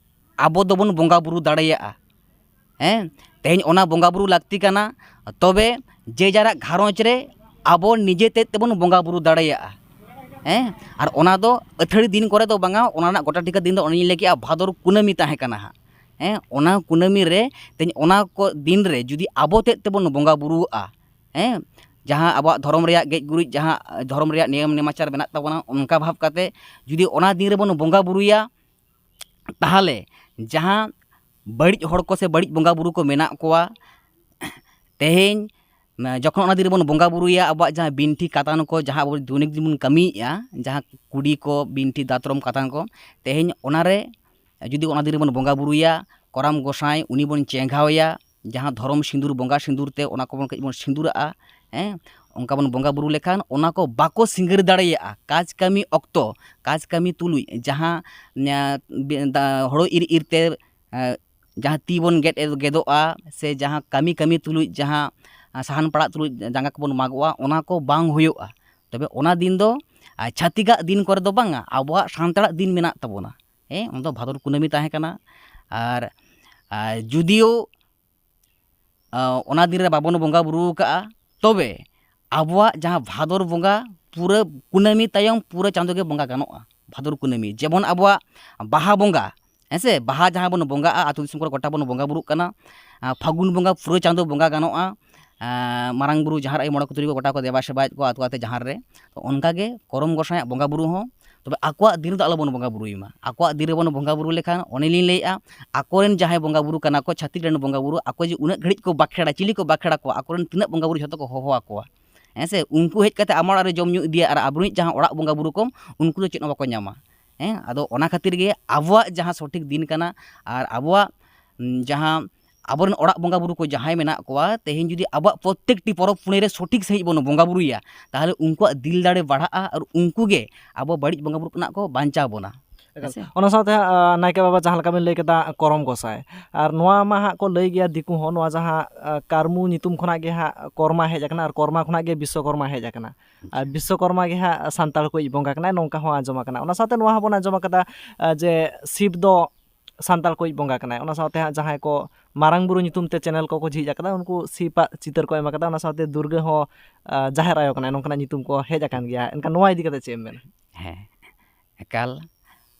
ᱟᱵᱚ ᱫᱚᱵᱚᱱ ᱵᱚᱸᱜᱟ ᱵᱩᱨᱩ ᱫᱟᱲᱮᱭᱟᱜᱼᱟ᱾ ᱦᱮᱸ, ᱛᱮᱦᱮᱧ ᱚᱱᱟ ᱵᱚᱸᱜᱟ ᱵᱩᱨᱩ ᱞᱟᱹᱠᱛᱤ ᱠᱟᱱᱟ, ᱛᱚᱵᱮ ᱡᱮ ᱡᱟᱨᱟᱜ ᱜᱷᱟᱨᱚᱸᱡᱽ ᱨᱮ ᱟᱵᱚ ᱱᱤᱡᱮ ᱛᱮᱫ ᱛᱮᱵᱚᱱ ᱵᱚᱸᱜᱟ ᱵᱩᱨᱩ ᱫᱟᱲᱮᱭᱟᱜᱼᱟ᱾ ᱦᱮᱸ, ᱟᱨ ᱚᱱᱟ ᱫᱚ ᱟᱹᱛᱷᱟᱹᱲᱤ ᱫᱤᱱ ᱠᱚᱨᱮ ᱫᱚ ᱵᱟᱝᱟ, ᱚᱱᱟ ᱨᱮᱱᱟᱜ ᱜᱚᱴᱟ ᱴᱷᱤᱠᱟᱹ ᱫᱤᱱ ᱫᱚ ᱚᱱᱮᱧ ᱞᱟᱹᱭ ᱠᱮᱜᱼᱟ, ᱵᱷᱟᱫᱚᱨ ᱠᱩᱱᱟᱹᱢᱤ ᱛᱟᱦᱮᱸ ᱠᱟᱱᱟ ᱦᱟᱸᱜ᱾ ᱦᱮᱸ, ᱚᱱᱟ ᱠᱩᱱᱟᱹᱢᱤ ᱨᱮ ᱛᱮᱦᱮᱧ ᱚᱱᱟ ᱠᱚ ᱫᱤᱱ ᱨᱮ ᱡᱩᱫᱤ ᱟᱵᱚ ᱛᱮᱫ ᱛᱮᱵᱚᱱ ᱵᱚᱸᱜᱟ ᱵᱩᱨᱩᱣᱟᱜᱼᱟ, ᱦᱮᱸ, ᱡᱟᱦᱟᱸ ᱟᱵᱚᱣᱟᱜ ᱫᱷᱚᱨᱚᱢ ᱨᱮᱭᱟᱜ ᱜᱮᱡ ᱜᱩᱨᱤᱡ, ᱡᱟᱦᱟᱸ ᱫᱷᱚᱨᱚᱢ ᱨᱮᱭᱟᱜ ᱱᱤᱭᱚᱢ ᱱᱮᱢᱟᱪᱟᱨ ᱢᱮᱱᱟᱜ ᱛᱟᱵᱚᱱᱟ, ᱚᱱᱠᱟ ᱵᱷᱟᱵᱽ ᱠᱟᱛᱮ ᱡᱩᱫᱤ ᱚᱱᱟ ᱫᱤᱱ ᱨᱮᱵᱚᱱ ᱵᱚᱸᱜᱟ ᱵᱩᱨᱩᱭᱟ, ᱛᱟᱦᱚᱞᱮ ᱡᱟᱦᱟᱸ ᱵᱟᱹᱲᱤᱡ ᱦᱚᱲ ᱠᱚ ᱥᱮ ᱵᱟᱹᱲᱤᱡ ᱵᱚᱸᱜᱟ ᱵᱩᱨᱩ ᱠᱚ ᱢᱮᱱᱟᱜ ᱠᱚᱣᱟ, ᱛᱮᱦᱮᱧ ᱡᱚᱠᱷᱚᱱ ᱚᱱᱟ ᱫᱤᱱ ᱨᱮᱵᱚᱱ ᱵᱚᱸᱜᱟ ᱵᱩᱨᱩᱭᱟ, ᱟᱵᱚᱣᱟᱜ ᱡᱟᱦᱟᱸ ᱵᱤᱱᱴᱷᱤ ᱠᱟᱛᱟᱱ ᱠᱚ, ᱡᱟᱦᱟᱸ ᱟᱵᱚ ᱫᱳᱭᱱᱤᱠ ᱫᱤᱱ ᱵᱚᱱ ᱠᱟᱹᱢᱤᱭᱮᱫᱼᱟ, ᱡᱟᱦᱟᱸ ᱠᱩᱰᱤ ᱠᱚ, ᱵᱤᱱᱴᱷᱤ, ᱫᱟᱛᱨᱚᱢ, ᱠᱟᱛᱟᱱ ᱠᱚ, ᱛᱮᱦᱮᱧ ᱚᱱᱟᱨᱮ ᱡᱩᱫᱤ ᱚᱱᱟ ᱫᱤᱱ ᱨᱮᱵᱚᱱ ᱵᱚᱸᱜᱟ ᱵᱩᱨᱩᱭᱟ, ᱠᱚᱨᱟᱢ ᱜᱚᱸᱥᱟᱭ ᱩᱱᱤ ᱵᱚᱱ ᱪᱮᱸᱜᱷᱟᱣᱟᱭᱟ, ᱡᱟᱦᱟᱸ ᱫᱷᱚᱨᱚᱢ ᱥᱤᱸᱫᱩᱨ, ᱵᱚᱸᱜᱟ ᱥᱤᱸᱫᱩᱨ ᱛᱮ ᱚᱱᱟ ᱠᱚᱵᱚᱱ ᱠᱟᱹᱡ ᱵᱚᱱ ᱥᱤᱸᱫᱩᱨᱟᱜᱼᱟ, ᱦᱮᱸ, ᱚᱱᱠᱟ ᱵᱚᱱ ᱵᱚᱸᱜᱟ ᱵᱩᱨᱩ ᱞᱮᱠᱷᱟᱱ ᱚᱱᱟ ᱠᱚ ᱵᱟᱠᱚ ᱥᱤᱸᱜᱟᱹᱨ ᱫᱟᱲᱮᱭᱟᱜᱼᱟ᱾ ᱠᱟᱡᱽ ᱠᱟᱹᱢᱤ ᱚᱠᱛᱚ, ᱠᱟᱡᱽ ᱠᱟᱹᱢᱤ ᱛᱩᱞᱩᱡ ᱡᱟᱦᱟᱸ, ᱮᱸ, ᱵᱮ-, ᱫᱟ-, ᱦᱳᱲᱳ ᱤᱨ ᱤᱨ ᱛᱮ, ᱮᱸ, ᱡᱟᱦᱟᱸ ᱛᱤ ᱵᱚᱱ ᱜᱮᱫ, ᱜᱮᱫᱚᱜᱼᱟ, ᱥᱮ ᱡᱟᱦᱟᱸ ᱠᱟᱹᱢᱤ ᱠᱟᱹᱢᱤ ᱛᱩᱞᱩᱡ ᱡᱟᱦᱟᱸ, ᱟᱸ, ᱥᱟᱦᱟᱱ ᱯᱟᱲᱟᱜ ᱛᱩᱞᱩᱡ ᱡᱟᱸᱜᱟ ᱠᱚᱵᱚᱱ ᱢᱟᱜᱚᱜᱼᱟ, ᱚᱱᱟ ᱠᱚ ᱵᱟᱝ ᱦᱩᱭᱩᱜᱼᱟ᱾ ᱛᱚᱵᱮ ᱚᱱᱟ ᱫᱤᱱ ᱫᱚ, ᱟᱸ, ᱪᱷᱟᱹᱛᱤᱠᱟᱜ ᱫᱤᱱ ᱠᱚᱨᱮ ᱫᱚ ᱵᱟᱝᱟ, ᱟᱵᱚᱣᱟᱜ ᱥᱟᱱᱛᱟᱲᱟᱜ ᱫᱤᱱ ᱢᱮᱱᱟᱜ ᱛᱟᱵᱚᱱᱟ᱾ ᱦᱮᱸ, ᱚᱱᱟ ᱫᱚ ᱵᱷᱟᱫᱚᱨ ᱠᱩᱱᱟᱹᱢᱤ ᱛᱟᱦᱮᱸ ᱠᱟᱱᱟ᱾ ᱟᱨ, ᱟᱨ ᱡᱩᱫᱤᱭᱳ ᱟᱸ, ᱚᱱᱟ ᱫᱤᱱ ᱨᱮ ᱵᱟᱵᱚᱱ ᱵᱚᱸᱜᱟ ᱵᱩᱨᱩ ᱟᱠᱟᱜᱼᱟ, ᱛᱚᱵᱮ ᱟᱵᱚᱣᱟᱜ ᱡᱟᱦᱟᱸ ᱵᱷᱟᱫᱚᱨ ᱵᱚᱸᱜᱟ ᱯᱩᱨᱟᱹ ᱠᱩᱱᱟᱹᱢᱤ ᱛᱟᱭᱚᱢ ᱯᱩᱨᱟᱹ ᱪᱟᱸᱫᱳ ᱜᱮ ᱵᱚᱸᱜᱟ ᱜᱟᱱᱚᱜᱼᱟ᱾ ᱵᱷᱟᱫᱚᱨ ᱠᱩᱱᱟᱹᱢᱤ, ᱡᱮᱢᱚᱱ ᱟᱵᱚᱣᱟᱜ ᱵᱟᱦᱟ ᱵᱚᱸᱜᱟ, ᱦᱮᱸ ᱥᱮ, ᱵᱟᱦᱟ ᱡᱟᱦᱟᱸ ᱵᱚᱱ ᱵᱚᱸᱜᱟᱜᱼᱟ, ᱟᱹᱛᱩ ᱫᱤᱥᱚᱢ ᱠᱚᱨᱮ ᱜᱚᱴᱟ ᱵᱚᱱ ᱵᱚᱸᱜᱟ ᱵᱩᱨᱩᱜ ᱠᱟᱱᱟ᱾ ᱟᱸ, ᱯᱷᱟᱹᱜᱩᱱ ᱵᱚᱸᱜᱟ ᱯᱩᱨᱟᱹ ᱪᱟᱸᱫᱳ ᱵᱚᱸᱜᱟ ᱜᱟᱱᱚᱜᱼᱟ᱾ ᱟᱸ, ᱢᱟᱨᱟᱝ ᱵᱩᱨᱩ, ᱡᱟᱦᱮᱨ ᱟᱭᱳ, ᱢᱚᱬᱮ ᱠᱚ ᱛᱩᱨᱩᱭ ᱠᱚ ᱜᱚᱴᱟ ᱠᱚ ᱫᱮᱵᱟ ᱥᱮᱵᱟᱭᱮᱫ ᱠᱚᱣᱟ ᱟᱹᱛᱩ ᱟᱹᱛᱩ ᱡᱟᱦᱮᱨ ᱨᱮ᱾ ᱛᱚ ᱚᱱᱠᱟ ᱜᱮ ᱠᱚᱨᱚᱢ ᱜᱚᱸᱥᱟᱭᱟᱜ ᱵᱚᱸᱜᱟ ᱵᱩᱨᱩ ᱦᱚᱸ ᱛᱚᱵᱮ ᱟᱠᱚᱣᱟᱜ ᱫᱤᱱ ᱨᱮᱫᱚ ᱟᱞᱚᱵᱚᱱ ᱵᱚᱸᱜᱟ ᱵᱩᱨᱩᱭ ᱢᱟ᱾ ᱟᱠᱚᱣᱟᱜ ᱫᱤᱱ ᱨᱮᱵᱚᱱ ᱵᱚᱸᱜᱟ ᱵᱩᱨᱩ ᱞᱮᱠᱷᱟᱱ, ᱚᱱᱮ ᱞᱤᱧ ᱞᱟᱹᱭᱮᱫᱼᱟ, ᱟᱠᱚᱨᱮᱱ ᱡᱟᱦᱟᱸᱭ ᱵᱚᱸᱜᱟ ᱵᱩᱨᱩ ᱠᱟᱱᱟ ᱠᱚ, ᱪᱷᱟᱹᱛᱤᱠ ᱨᱮᱱ ᱵᱚᱸᱜᱟ ᱵᱩᱨᱩ, ᱟᱠᱚ ᱡᱮ ᱩᱱᱟᱹᱜ ᱜᱷᱟᱹᱲᱤᱡ ᱠᱚ ᱵᱟᱠᱷᱮᱲᱟ, ᱪᱤᱞᱤ ᱠᱚ ᱵᱟᱠᱷᱮᱲ ᱟᱠᱚᱣᱟ, ᱟᱠᱚᱨᱮᱱ ᱛᱤᱱᱟᱹᱜ ᱵᱚᱸᱜᱟ ᱵᱩᱨᱩ ᱡᱷᱚᱛᱚ ᱠᱚ ᱦᱚᱦᱚ ᱟᱠᱚᱣᱟ᱾ ᱦᱮᱸ ᱥᱮ? ᱩᱱᱠᱩ ᱦᱮᱡ ᱠᱟᱛᱮ ᱟᱢᱟᱜ ᱚᱲᱟᱜ ᱨᱮ ᱡᱚᱢ ᱧᱩ ᱤᱫᱤᱭᱟ, ᱟᱨ ᱟᱵᱚᱨᱮᱱ ᱡᱟᱦᱟᱸ ᱚᱲᱟᱜ ᱵᱚᱸᱜᱟ ᱵᱩᱨᱩ ᱠᱚ, ᱩᱱᱠᱩ ᱫᱚ ᱪᱮᱫ ᱦᱚᱸ ᱵᱟᱠᱚ ᱧᱟᱢᱟ᱾ ᱦᱮᱸ, ᱟᱫᱚ ᱚᱱᱟ ᱠᱷᱟᱹᱛᱤᱨ ᱜᱮ ᱟᱵᱚᱣᱟᱜ ᱡᱟᱦᱟᱸ ᱥᱚᱴᱷᱤᱠ ᱫᱤᱱ ᱠᱟᱱᱟ, ᱟᱨ ᱟᱵᱚᱣᱟᱜ, ᱩᱢ, ᱡᱟᱦᱟᱸ ᱟᱵᱚᱨᱮᱱ ᱚᱲᱟᱜ ᱵᱚᱸᱜᱟ ᱵᱩᱨᱩ ᱠᱚ ᱡᱟᱦᱟᱸᱭ ᱢᱮᱱᱟᱜ ᱠᱚᱣᱟ, ᱛᱮᱦᱮᱧ ᱡᱩᱫᱤ ᱟᱵᱚᱣᱟᱜ ᱯᱨᱚᱛᱮᱠᱴᱤ ᱯᱚᱨᱚᱵᱽ ᱯᱩᱱᱟᱹᱭ ᱨᱮ ᱥᱚᱴᱷᱤᱠ ᱥᱟᱺᱦᱤᱡ ᱵᱚᱱ ᱵᱚᱸᱜᱟ ᱵᱩᱨᱩᱭᱟ, ᱛᱟᱦᱚᱞᱮ ᱩᱱᱠᱩᱣᱟᱜ ᱫᱤᱞ ᱫᱟᱲᱮ ᱵᱟᱲᱦᱟᱜᱼᱟ, ᱟᱨ ᱩᱱᱠᱩ ᱜᱮ ᱟᱵᱚ ᱵᱟᱹᱲᱤᱡ ᱵᱚᱸᱜᱟ ᱵᱩᱨᱩ ᱠᱷᱚᱱᱟᱜ ᱠᱚ ᱵᱟᱧᱪᱟᱣ ᱵᱚᱱᱟ᱾ ᱮᱠᱟᱞ᱾ ᱦᱮᱸ ᱥᱮ? ᱚᱱᱟ ᱥᱟᱶᱛᱮ ᱦᱟᱸᱜ, ᱟᱸ, ᱱᱟᱭᱠᱮ ᱵᱟᱵᱟ, ᱡᱟᱦᱟᱸ ᱞᱮᱠᱟ ᱵᱮᱱ ᱞᱟᱹᱭ ᱠᱮᱫᱟ, ᱠᱚᱨᱚᱢ ᱜᱚᱸᱥᱟᱭ, ᱟᱨ ᱱᱚᱣᱟ ᱢᱟ ᱦᱟᱸᱜ ᱠᱚ ᱞᱟᱹᱭ ᱜᱮᱭᱟ ᱫᱤᱠᱩ ᱦᱚᱸ, ᱱᱚᱣᱟ ᱡᱟᱦᱟᱸ, ᱟᱸ, ᱠᱟᱹᱨᱢᱩ ᱧᱩᱛᱩᱢ ᱠᱷᱚᱱᱟᱜ ᱜᱮ ᱦᱟᱸᱜ ᱠᱚᱨᱢᱟ ᱦᱮᱡ ᱟᱠᱟᱱᱟ, ᱟᱨ ᱠᱚᱨᱢᱟ ᱠᱷᱚᱱᱟᱜ ᱜᱮ ᱵᱤᱥᱥᱚᱠᱚᱨᱢᱟ ᱦᱮᱡ ᱟᱠᱟᱱᱟ᱾ ᱟᱨ ᱵᱤᱥᱥᱚᱠᱚᱨᱢᱟ ᱜᱮ ᱦᱟᱸᱜ ᱥᱟᱱᱛᱟᱲ ᱠᱚᱭᱤᱡ ᱵᱚᱸᱜᱟ ᱠᱟᱱᱟᱭ, ᱱᱚᱝᱠᱟ ᱦᱚᱸ ᱟᱸᱡᱚᱢ ᱟᱠᱟᱱᱟ᱾ ᱚᱱᱟ ᱥᱟᱶᱛᱮ ᱱᱚᱣᱟ ᱦᱚᱸᱵᱚᱱ ᱟᱸᱡᱚᱢ ᱟᱠᱟᱫᱟ, ᱟᱸ, ᱡᱮ ᱥᱤᱵ ᱫᱚ ᱥᱟᱱᱛᱟᱲ ᱠᱚᱭᱤᱡ ᱵᱚᱸᱜᱟ ᱠᱟᱱᱟᱭ᱾ ᱚᱱᱟ ᱥᱟᱶᱛᱮ ᱦᱟᱸᱜ ᱡᱟᱦᱟᱸᱭ ᱠᱚ ᱢᱟᱨᱟᱝ ᱵᱩᱨᱩ ᱧᱩᱛᱩᱢ ᱛᱮ ᱪᱮᱱᱮᱞ ᱠᱚᱠᱚ ᱡᱷᱤᱡ ᱟᱠᱟᱫᱟ, ᱩᱱᱠᱩ ᱥᱤᱵᱟᱜ ᱪᱤᱛᱟᱹᱨ ᱠᱚ ᱮᱢ ᱟᱠᱟᱫᱟ, ᱚᱱᱟ ᱥᱟᱶᱛᱮ ᱫᱩᱨᱜᱟᱹ ᱦᱚᱸ, ᱟᱸ, ᱡᱟᱦᱮᱨ ᱟᱭᱳ ᱠᱟᱱᱟᱭ, ᱱᱚᱝᱠᱟᱱᱟᱜ ᱧᱩᱛᱩᱢ ᱠᱚ ᱦᱮᱡ ᱟᱠᱟᱱ ᱜᱮᱭᱟ᱾ ᱮᱱᱠᱷᱟᱱ ᱱᱚᱣᱟ ᱤᱫᱤ ᱠᱟᱛᱮ ᱪᱮᱫ ᱮᱢ ᱢᱮᱱᱟ? ᱦᱮᱸ, ᱮᱠᱟᱞ᱾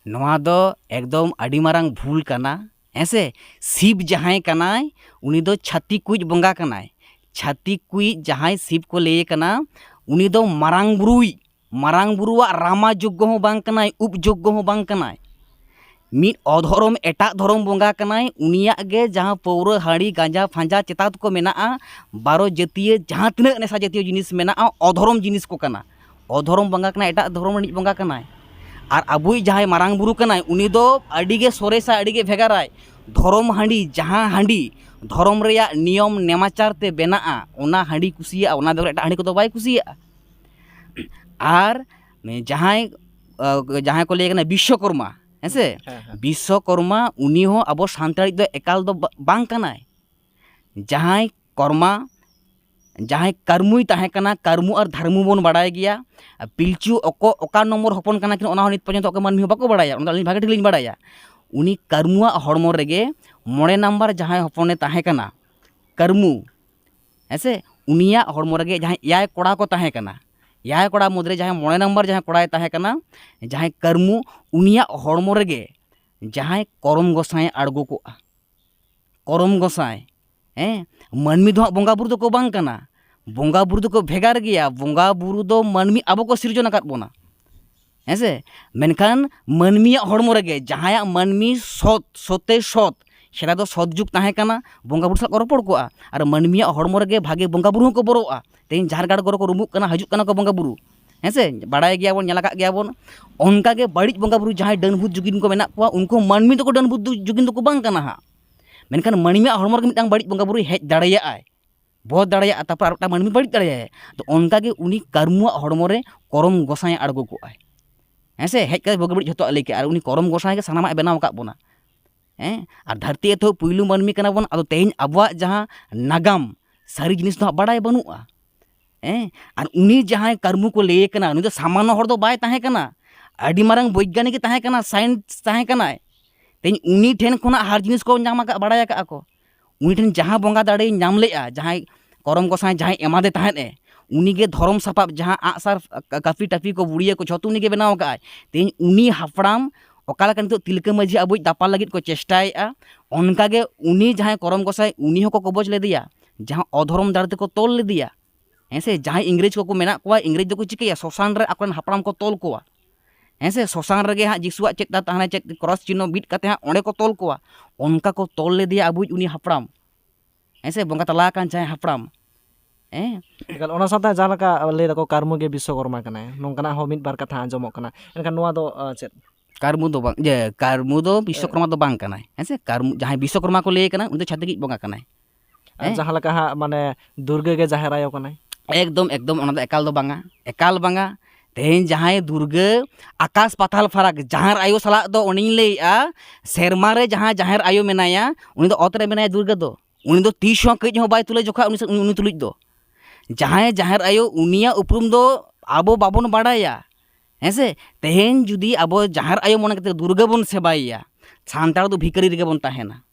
ᱱᱚᱣᱟ ᱫᱚ ᱮᱠᱫᱚᱢ ᱟᱹᱰᱤ ᱢᱟᱨᱟᱝ ᱵᱷᱩᱞ ᱠᱟᱱᱟ, ᱦᱮᱸ ᱥᱮ? ᱥᱤᱵ ᱡᱟᱦᱟᱸᱭ ᱠᱟᱱᱟᱭ, ᱩᱱᱤ ᱫᱚ ᱪᱷᱟᱹᱛᱤᱠ ᱠᱚᱭᱤᱡ ᱵᱚᱸᱜᱟ ᱠᱟᱱᱟᱭ᱾ ᱪᱷᱟᱹᱛᱤᱠ ᱠᱚᱭᱤᱡ ᱡᱟᱦᱟᱸᱭ ᱥᱤᱵ ᱠᱚ ᱞᱟᱹᱭᱮ ᱠᱟᱱᱟ, ᱩᱱᱤ ᱫᱚ ᱢᱟᱨᱟᱝ ᱵᱩᱨᱩᱭᱤᱡ, ᱢᱟᱨᱟᱝ ᱵᱩᱨᱩᱣᱟᱜ ᱨᱟᱢᱟ ᱡᱳᱜᱽᱜᱚ ᱦᱚᱸ ᱵᱟᱝ ᱠᱟᱱᱟᱭ, ᱩᱯ ᱡᱳᱜᱽᱜᱚ ᱦᱚᱸ ᱵᱟᱝ ᱠᱟᱱᱟᱭ᱾ ᱢᱤᱫ ᱚᱫᱷᱚᱨᱚᱢ, ᱮᱴᱟᱜ ᱫᱷᱚᱨᱚᱢ ᱵᱚᱸᱜᱟ ᱠᱟᱱᱟᱭ᱾ ᱩᱱᱤᱭᱟᱜ ᱜᱮ ᱡᱟᱦᱟᱸ ᱯᱟᱹᱣᱨᱟᱹ, ᱦᱟᱺᱰᱤ, ᱜᱟᱸᱡᱟ, ᱯᱷᱟᱸᱡᱟ, ᱪᱮᱛᱟᱛ ᱠᱚ ᱢᱮᱱᱟᱜᱼᱟ, ᱵᱟᱨᱚ ᱡᱟᱹᱛᱤᱭᱟᱹ ᱡᱟᱦᱟᱸ ᱛᱤᱱᱟᱹᱜ ᱱᱮᱥᱟ ᱡᱟᱹᱛᱤᱭᱚ ᱡᱤᱱᱤᱥ ᱢᱮᱱᱟᱜᱼᱟ, ᱚᱫᱷᱚᱨᱚᱢ ᱡᱤᱱᱤᱥ ᱠᱚ ᱠᱟᱱᱟ᱾ ᱚᱫᱷᱚᱨᱚᱢ ᱵᱚᱸᱜᱟ ᱠᱟᱱᱟᱭ, ᱮᱴᱟᱜ ᱫᱷᱚᱨᱚᱢ ᱨᱤᱱᱤᱡ ᱵᱚᱸᱜᱟ ᱠᱟᱱᱟᱭ᱾ ᱟᱨ ᱟᱵᱚᱭᱤᱡ ᱡᱟᱦᱟᱸᱭ ᱢᱟᱨᱟᱝ ᱵᱩᱨᱩ ᱠᱟᱱᱟᱭ, ᱩᱱᱤ ᱫᱚ ᱟᱹᱰᱤ ᱜᱮ ᱥᱚᱨᱮᱥᱟ, ᱟᱹᱰᱤ ᱜᱮ ᱵᱷᱮᱜᱟᱨᱟᱭ᱾ ᱫᱷᱚᱨᱚᱢ ᱦᱟᱺᱰᱤ, ᱡᱟᱦᱟᱸ ᱦᱟᱺᱰᱤ ᱫᱷᱚᱨᱚᱢ ᱨᱮᱭᱟᱜ ᱱᱤᱭᱚᱢ ᱱᱮᱢᱟᱪᱟᱨ ᱛᱮ ᱵᱮᱱᱟᱜᱼᱟ, ᱚᱱᱟ ᱦᱟᱺᱰᱤ ᱠᱩᱥᱤᱭᱟᱜᱼᱟ, ᱚᱱᱟ ᱵᱮᱜᱚᱨ ᱮᱴᱟᱜ ᱦᱟᱺᱰᱤ ᱠᱚᱫᱚ ᱵᱟᱭ ᱠᱩᱥᱤᱭᱟᱜᱼᱟ᱾ ᱟᱨ ᱡᱟᱦᱟᱸᱭ, ᱟᱸ, ᱡᱟᱦᱟᱸᱭ ᱠᱚ ᱞᱟᱹᱭ ᱠᱟᱱᱟ ᱵᱤᱥᱥᱚᱠᱚᱨᱢᱟ, ᱦᱮᱸ ᱥᱮ? ᱦᱮᱸ, ᱦᱮᱸ᱾ ᱵᱤᱥᱥᱚᱠᱚᱨᱢᱟ, ᱩᱱᱤ ᱦᱚᱸ ᱟᱵᱚ ᱥᱟᱱᱛᱟᱲᱤᱡ ᱫᱚ ᱮᱠᱟᱞ ᱫᱚ ᱵᱟ-, ᱵᱟᱝ ᱠᱟᱱᱟᱭ᱾ ᱡᱟᱦᱟᱸᱭ ᱠᱚᱨᱢᱟ, ᱡᱟᱦᱟᱸᱭ ᱠᱟᱹᱨᱢᱩᱭ ᱛᱟᱦᱮᱸ ᱠᱟᱱᱟ, ᱠᱟᱹᱨᱢᱩ ᱟᱨ ᱫᱷᱟᱹᱨᱢᱩ ᱵᱚᱱ ᱵᱟᱲᱟᱭ ᱜᱮᱭᱟ᱾ ᱟᱨ ᱯᱤᱞᱪᱩ ᱚᱠᱚ-, ᱚᱠᱟ ᱱᱚᱢᱵᱚᱨ ᱦᱚᱯᱚᱱ ᱠᱟᱱᱟ ᱠᱤᱱ, ᱚᱱᱟ ᱦᱚᱸ ᱱᱤᱛ ᱯᱚᱨᱡᱚᱱᱛᱚ ᱚᱠᱚᱭ ᱢᱟᱹᱱᱢᱤ ᱦᱚᱸ ᱵᱟᱠᱚ ᱵᱟᱲᱟᱭᱟ᱾ ᱚᱱᱟ ᱫᱚ ᱟᱹᱞᱤᱧ ᱵᱷᱟᱜᱮ ᱴᱷᱤᱠ ᱞᱤᱧ ᱵᱟᱲᱟᱭᱟ᱾ ᱩᱱᱤ ᱠᱟᱹᱨᱢᱩᱣᱟᱜ ᱦᱚᱲᱢᱚ ᱨᱮᱜᱮ ᱢᱚᱬᱮ ᱱᱟᱢᱵᱟᱨ ᱡᱟᱦᱟᱸᱭ ᱦᱚᱯᱚᱱᱮ ᱛᱟᱦᱮᱸ ᱠᱟᱱᱟ, ᱠᱟᱹᱨᱢᱩ, ᱦᱮᱸ ᱥᱮ, ᱩᱱᱤᱭᱟᱜ ᱦᱚᱲᱢᱚ ᱨᱮᱜᱮ ᱡᱟᱦᱟᱸᱭ ᱮᱭᱟᱭ ᱠᱚᱲᱟ ᱠᱚ ᱛᱟᱦᱮᱸ ᱠᱟᱱᱟ, ᱮᱭᱟᱭ ᱠᱚᱲᱟ ᱢᱩᱫᱽᱨᱮ ᱡᱟᱦᱟᱸᱭ ᱢᱚᱬᱮ ᱱᱟᱢᱵᱟᱨ ᱡᱟᱦᱟᱸᱭ ᱠᱚᱲᱟᱭ ᱛᱟᱦᱮᱸ ᱠᱟᱱᱟ, ᱡᱟᱦᱟᱸᱭ ᱠᱟᱹᱨᱢᱩ, ᱩᱱᱤᱭᱟᱜ ᱦᱚᱲᱢᱚ ᱨᱮᱜᱮ ᱡᱟᱦᱟᱸᱭ ᱠᱚᱨᱚᱢ ᱜᱚᱸᱥᱟᱭ ᱮ ᱟᱬᱜᱚ ᱠᱚᱜᱼᱟ᱾ ᱠᱚᱨᱚᱢ ᱜᱚᱸᱥᱟᱭ, ᱦᱮᱸ, ᱢᱟᱹᱱᱢᱤ ᱫᱚ ᱦᱟᱸᱜ ᱵᱚᱸᱜᱟ ᱵᱩᱨᱩ ᱫᱚᱠᱚ ᱵᱟᱝ ᱠᱟᱱᱟ᱾ ᱵᱚᱸᱜᱟ ᱵᱩᱨᱩ ᱫᱚᱠᱚ ᱵᱷᱮᱜᱟᱨ ᱜᱮᱭᱟ᱾ ᱵᱚᱸᱜᱟ ᱵᱩᱨᱩ ᱫᱚ ᱢᱟᱹᱱᱢᱤ ᱟᱵᱚ ᱠᱚ ᱥᱤᱨᱡᱚᱱ ᱟᱠᱟᱫ ᱵᱚᱱᱟ᱾ ᱦᱮᱸ ᱥᱮ? ᱢᱮᱱᱠᱷᱟᱱ ᱢᱟᱹᱱᱢᱤᱭᱟᱜ ᱦᱚᱲᱢᱚ ᱨᱮᱜᱮ ᱡᱟᱦᱟᱸᱭᱟᱜ ᱢᱟᱹᱱᱢᱤ ᱥᱚᱛ, ᱥᱚᱛᱮ ᱥᱚᱛ, ᱥᱮᱫᱟᱭ ᱫᱚ ᱥᱚᱛ ᱡᱩᱜᱽ ᱛᱟᱦᱮᱸ ᱠᱟᱱᱟ, ᱵᱚᱸᱜᱟ ᱵᱩᱨᱩ ᱥᱟᱞᱟᱜ ᱠᱚ ᱨᱚᱯᱚᱲ ᱠᱚᱜᱼᱟ, ᱟᱨ ᱢᱟᱹᱱᱢᱤᱭᱟᱜ ᱦᱚᱲᱢᱚ ᱨᱮᱜᱮ ᱵᱷᱟᱜᱮ ᱵᱚᱸᱜᱟ ᱵᱩᱨᱩ ᱦᱚᱸᱠᱚ ᱵᱚᱨᱚᱜᱼᱟ᱾ ᱛᱮᱦᱮᱧ ᱡᱟᱦᱮᱨ ᱜᱟᱲ ᱠᱚᱨᱮ ᱠᱚ ᱨᱩᱢᱩᱜ ᱠᱟᱱᱟ, ᱦᱤᱡᱩᱜ ᱠᱟᱱᱟ ᱠᱚ ᱵᱚᱸᱜᱟ ᱵᱩᱨᱩ, ᱦᱮᱸ ᱥᱮ? ᱵᱟᱲᱟᱭ ᱜᱮᱭᱟᱵᱚᱱ, ᱧᱮᱞ ᱟᱠᱟᱫ ᱜᱮᱭᱟᱵᱚᱱ᱾ ᱚᱱᱠᱟᱜᱮ ᱵᱟᱹᱲᱤᱡ ᱵᱚᱸᱜᱟ ᱵᱩᱨᱩ ᱡᱟᱦᱟᱸᱭ ᱰᱟᱹᱱ ᱵᱷᱩᱛ ᱡᱩᱜᱤᱱ ᱠᱚ ᱢᱮᱱᱟᱜ ᱠᱚᱣᱟ, ᱩᱱᱠᱩ ᱢᱟᱹᱱᱢᱤ ᱫᱚᱠᱚ ᱰᱟᱹᱱ ᱵᱷᱩᱛ ᱫᱚ ᱡᱩᱜᱤᱱ ᱫᱚᱠᱚ ᱵᱟᱝ ᱠᱟᱱᱟ ᱦᱟᱸᱜ᱾ ᱢᱮᱱᱠᱷᱟᱱ ᱢᱟᱹᱱᱢᱤᱭᱟᱜ ᱦᱚᱲᱢᱚ ᱨᱮᱜᱮ ᱢᱤᱫᱴᱟᱝ ᱵᱟᱹᱲᱤᱡ ᱵᱚᱸᱜᱟ ᱵᱩᱨᱩᱭ ᱦᱮᱡ ᱫᱟᱲᱮᱭᱟᱜᱼᱟᱭ, ᱵᱚᱫ ᱫᱟᱲᱮᱭᱟᱜᱼᱟ, ᱛᱟᱨᱯᱚᱨ ᱟᱨ ᱢᱤᱫᱴᱟᱝ ᱢᱟᱹᱱᱢᱤ ᱵᱟᱹᱲᱤᱡ ᱫᱟᱲᱮᱭᱟᱭ᱾ ᱛᱚ ᱚᱱᱠᱟᱜᱮ ᱩᱱᱤ ᱠᱟᱹᱨᱢᱩᱣᱟᱜ ᱦᱚᱲᱢᱚ ᱨᱮ ᱠᱚᱨᱚᱢ ᱜᱚᱸᱥᱟᱭ ᱟᱬᱜᱚ ᱠᱚᱜᱼᱟᱭ᱾ ᱦᱮᱸ ᱥᱮ? ᱦᱮᱡ ᱠᱟᱛᱮ ᱵᱩᱜᱤ ᱵᱟᱹᱲᱤᱡ ᱡᱷᱚᱛᱚᱣᱟᱜ ᱞᱟᱹᱭ ᱠᱮᱜᱼᱟ, ᱟᱨ ᱩᱱᱤ ᱠᱚᱨᱚᱢ ᱜᱚᱸᱥᱟᱭ ᱜᱮ ᱥᱟᱱᱟᱢᱟᱜ ᱮ ᱵᱮᱱᱟᱣ ᱟᱠᱟᱫ ᱵᱚᱱᱟ᱾ ᱦᱮᱸ, ᱟᱨ ᱫᱷᱟᱹᱨᱛᱤ ᱮᱛᱚᱦᱚᱵ ᱯᱩᱭᱞᱩ ᱢᱟᱹᱱᱢᱤ ᱠᱟᱱᱟ ᱵᱚᱱ, ᱟᱫᱚ ᱛᱮᱦᱮᱧ ᱟᱵᱚᱣᱟᱜ ᱡᱟᱦᱟᱸ ᱱᱟᱜᱟᱢ, ᱥᱟᱹᱨᱤ ᱡᱤᱱᱤᱥ ᱫᱚ ᱦᱟᱸᱜ ᱵᱟᱲᱟᱭ ᱵᱟᱹᱱᱩᱜᱼᱟ᱾ ᱦᱮᱸ, ᱟᱨ ᱩᱱᱤ ᱡᱟᱦᱟᱸᱭ ᱠᱟᱹᱨᱢᱩ ᱠᱚ ᱞᱟᱹᱭᱮ ᱠᱟᱱᱟ, ᱩᱱᱤ ᱫᱚ ᱥᱟᱢᱟᱱᱱᱚ ᱦᱚᱲ ᱫᱚ ᱵᱟᱭ ᱛᱟᱦᱮᱸ ᱠᱟᱱᱟ, ᱟᱹᱰᱤ ᱢᱟᱨᱟᱝ ᱵᱳᱭᱜᱟᱱᱤᱠ ᱮ ᱛᱟᱦᱮᱸ ᱠᱟᱱᱟ, ᱥᱟᱭᱮᱱᱥ ᱛᱟᱦᱮᱸ ᱠᱟᱱᱟᱭ᱾ ᱛᱮᱦᱮᱧ ᱩᱱᱤ ᱴᱷᱮᱱ ᱠᱷᱚᱱᱟᱜ ᱦᱟᱨ ᱡᱤᱱᱤᱥ ᱠᱚ ᱧᱟᱢ ᱟᱠᱟᱫ, ᱵᱟᱲᱟᱭ ᱟᱠᱟᱫᱼᱟ ᱠᱚ᱾ ᱩᱱᱤ ᱴᱷᱮᱱ ᱡᱟᱦᱟᱸ ᱵᱚᱸᱜᱟ ᱫᱟᱲᱮᱭ ᱧᱟᱢ ᱞᱮᱜᱼᱟ, ᱡᱟᱦᱟᱸᱭ ᱠᱚᱨᱚᱢ ᱜᱚᱸᱥᱟᱭ ᱡᱟᱦᱟᱸᱭ ᱮᱢᱟᱫᱮ ᱛᱟᱦᱮᱸᱫ ᱮ, ᱩᱱᱤᱜᱮ ᱫᱷᱚᱨᱚᱢ ᱥᱟᱯᱟᱵ, ᱡᱟᱦᱟᱸ ᱟᱜᱼᱥᱟᱨ, ᱠᱟ-, ᱠᱟᱹᱯᱤ ᱴᱟᱹᱯᱤ ᱠᱚ, ᱵᱩᱲᱤᱭᱟᱹ ᱠᱚ, ᱡᱷᱚᱛᱚ ᱩᱱᱤᱜᱮ ᱵᱮᱱᱟᱣ ᱟᱠᱟᱫᱼᱟᱭ᱾ ᱛᱮᱦᱮᱧ ᱩᱱᱤ ᱦᱟᱯᱲᱟᱢ ᱚᱠᱟ ᱞᱮᱠᱟ ᱱᱤᱛᱚᱜ ᱛᱤᱞᱠᱟᱹ ᱢᱟᱹᱡᱷᱤ ᱟᱵᱚᱭᱤᱡ ᱫᱟᱯᱟᱞ ᱞᱟᱹᱜᱤᱫ ᱠᱚ ᱪᱮᱥᱴᱟᱭᱮᱫᱼᱟ, ᱚᱱᱠᱟᱜᱮ ᱩᱱᱤ ᱡᱟᱦᱟᱸᱭ ᱠᱚᱨᱚᱢ ᱜᱚᱸᱥᱟᱭ, ᱩᱱᱤ ᱦᱚᱸᱠᱚ ᱠᱚᱵᱚᱡ ᱞᱮᱫᱮᱭᱟ, ᱡᱟᱦᱟᱸ ᱚᱫᱷᱚᱨᱚᱢ ᱫᱟᱲᱮ ᱛᱮᱠᱚ ᱛᱚᱞ ᱞᱮᱫᱮᱭᱟ᱾ ᱦᱮᱸ ᱥᱮ? ᱡᱟᱦᱟᱸᱭ ᱤᱝᱨᱮᱡᱽ ᱠᱚᱠᱚ ᱢᱮᱱᱟᱜ ᱠᱚᱣᱟ, ᱤᱝᱨᱮᱡᱽ ᱫᱚᱠᱚ ᱪᱤᱠᱟᱹᱭᱟ? ᱥᱚᱥᱟᱱ ᱨᱮ ᱟᱠᱚᱨᱮᱱ ᱦᱟᱯᱲᱟᱢ ᱠᱚ ᱛᱚᱞ ᱠᱚᱣᱟ᱾ ᱦᱮᱸ ᱥᱮ? ᱥᱚᱥᱟᱱ ᱨᱮᱜᱮ ᱦᱟᱸᱜ ᱡᱤᱥᱩᱣᱟᱜ ᱪᱮᱫ ᱛᱟᱦᱮᱱᱟ, ᱪᱮᱫ ᱠᱨᱚᱥ ᱪᱤᱱᱦᱚ ᱵᱤᱫ ᱠᱟᱛᱮ ᱦᱟᱸᱜ ᱚᱸᱰᱮ ᱠᱚ ᱛᱚᱞ ᱠᱚᱣᱟ᱾ ᱚᱱᱠᱟ ᱠᱚ ᱛᱚᱞ ᱞᱮᱫᱮᱭᱟ ᱟᱵᱚᱭᱤᱡ ᱩᱱᱤ ᱦᱟᱯᱲᱟᱢ᱾ ᱦᱮᱸ ᱥᱮ? ᱵᱚᱸᱜᱟ ᱛᱟᱞᱟ ᱟᱠᱟᱱ ᱡᱟᱦᱟᱸᱭ ᱦᱟᱯᱲᱟᱢ᱾ ᱦᱮᱸ? ᱮᱠᱟᱞ, ᱚᱱᱟ ᱥᱟᱶᱛᱮ ᱡᱟᱦᱟᱸ ᱞᱮᱠᱟ ᱞᱟᱹᱭ ᱫᱟᱠᱚ ᱠᱟᱹᱨᱢᱩ ᱜᱮ ᱵᱤᱥᱥᱚᱠᱚᱨᱢᱟ ᱠᱟᱱᱟᱭ, ᱱᱚᱝᱠᱟᱱᱟᱜ ᱦᱚᱸ ᱢᱤᱫ ᱵᱟᱨ ᱠᱟᱛᱷᱟ ᱟᱸᱡᱚᱢᱚᱜ ᱠᱟᱱᱟ᱾ ᱮᱱᱠᱷᱟᱱ ᱱᱚᱣᱟ ᱫᱚ, ᱟᱸ, ᱪᱮᱫ? ᱠᱟᱹᱨᱢᱩ ᱫᱚ ᱵᱟᱝ, ᱤᱭᱟᱹ, ᱠᱟᱹᱨᱢᱩ ᱫᱚ ᱵᱤᱥᱥᱚᱠᱚᱨᱢᱟ ᱫᱚ ᱵᱟᱝ ᱠᱟᱱᱟᱭ᱾ ᱦᱮᱸ ᱥᱮ? ᱠᱟᱹᱨᱢᱩ, ᱡᱟᱦᱟᱸᱭ ᱵᱤᱥᱥᱚᱠᱚᱨᱢᱟ ᱠᱚ ᱞᱟᱹᱭᱮ ᱠᱟᱱᱟ, ᱩᱱᱤ ᱫᱚ ᱪᱷᱟᱹᱛᱤᱠᱤᱡ ᱵᱚᱸᱜᱟ ᱠᱟᱱᱟᱭ᱾ ᱟᱨ ᱦᱮᱸ? ᱡᱟᱦᱟᱸ ᱞᱮᱠᱟ ᱦᱟᱸᱜ, ᱢᱟᱱᱮ, ᱫᱩᱨᱜᱟᱹ ᱜᱮ ᱡᱟᱦᱮᱨ ᱟᱭᱳ ᱠᱟᱱᱟᱭ᱾ ᱮᱠᱫᱚᱢ, ᱮᱠᱫᱚᱢ, ᱚᱱᱟ ᱫᱚ ᱮᱠᱟᱞ ᱫᱚ ᱵᱟᱝᱟ, ᱮᱠᱟᱞ ᱵᱟᱝᱟ᱾ ᱛᱮᱦᱮᱧ ᱡᱟᱦᱟᱸᱭ ᱫᱩᱨᱜᱟᱹ ᱟᱠᱟᱥ ᱯᱟᱛᱟᱞ ᱯᱷᱟᱨᱟᱠ, ᱡᱟᱦᱮᱨ ᱟᱭᱳ ᱥᱟᱞᱟᱜ ᱫᱚ ᱚᱱᱮᱧ ᱞᱟᱹᱭᱮᱜᱼᱟ, ᱥᱮᱨᱢᱟ ᱨᱮ ᱡᱟᱦᱟᱸ ᱡᱟᱦᱮᱨ ᱟᱭᱳ ᱢᱮᱱᱟᱭᱟ, ᱩᱱᱤ ᱫᱚ ᱚᱛ ᱨᱮ ᱢᱮᱱᱟᱭᱟ ᱫᱩᱨᱜᱟᱹ ᱫᱚ᱾ ᱩᱱᱤ ᱫᱚ ᱛᱤᱥ ᱦᱚᱸ ᱠᱟᱹᱡ ᱦᱚᱸ ᱵᱟᱭ ᱛᱩᱞᱟᱹ ᱡᱚᱠᱷᱟ ᱩᱱᱤ ᱥᱮ-, ᱩᱱᱤ, ᱩᱱᱤ ᱛᱩᱞᱩᱡ ᱫᱚ᱾ ᱡᱟᱦᱟᱸᱭ ᱡᱟᱦᱮᱨ ᱟᱭᱳ, ᱩᱱᱤᱭᱟᱜ ᱩᱯᱨᱩᱢ ᱫᱚ ᱟᱵᱚ ᱵᱟᱵᱚᱱ ᱵᱟᱲᱟᱭᱟ᱾ ᱦᱮᱸ ᱥᱮ? ᱛᱮᱦᱮᱧ ᱡᱩᱫᱤ ᱟᱵᱚ ᱡᱟᱦᱮᱨ ᱟᱭᱳ ᱢᱚᱱᱮ ᱠᱟᱛᱮ ᱫᱩᱨᱜᱟᱹ ᱵᱚᱱ ᱥᱮᱵᱟᱭᱮᱭᱟ, ᱥᱟᱱᱛᱟᱲ ᱫᱚ ᱵᱷᱤᱠᱟᱨᱤ ᱨᱮᱜᱮ ᱵᱚᱱ ᱛᱟᱦᱮᱱᱟ᱾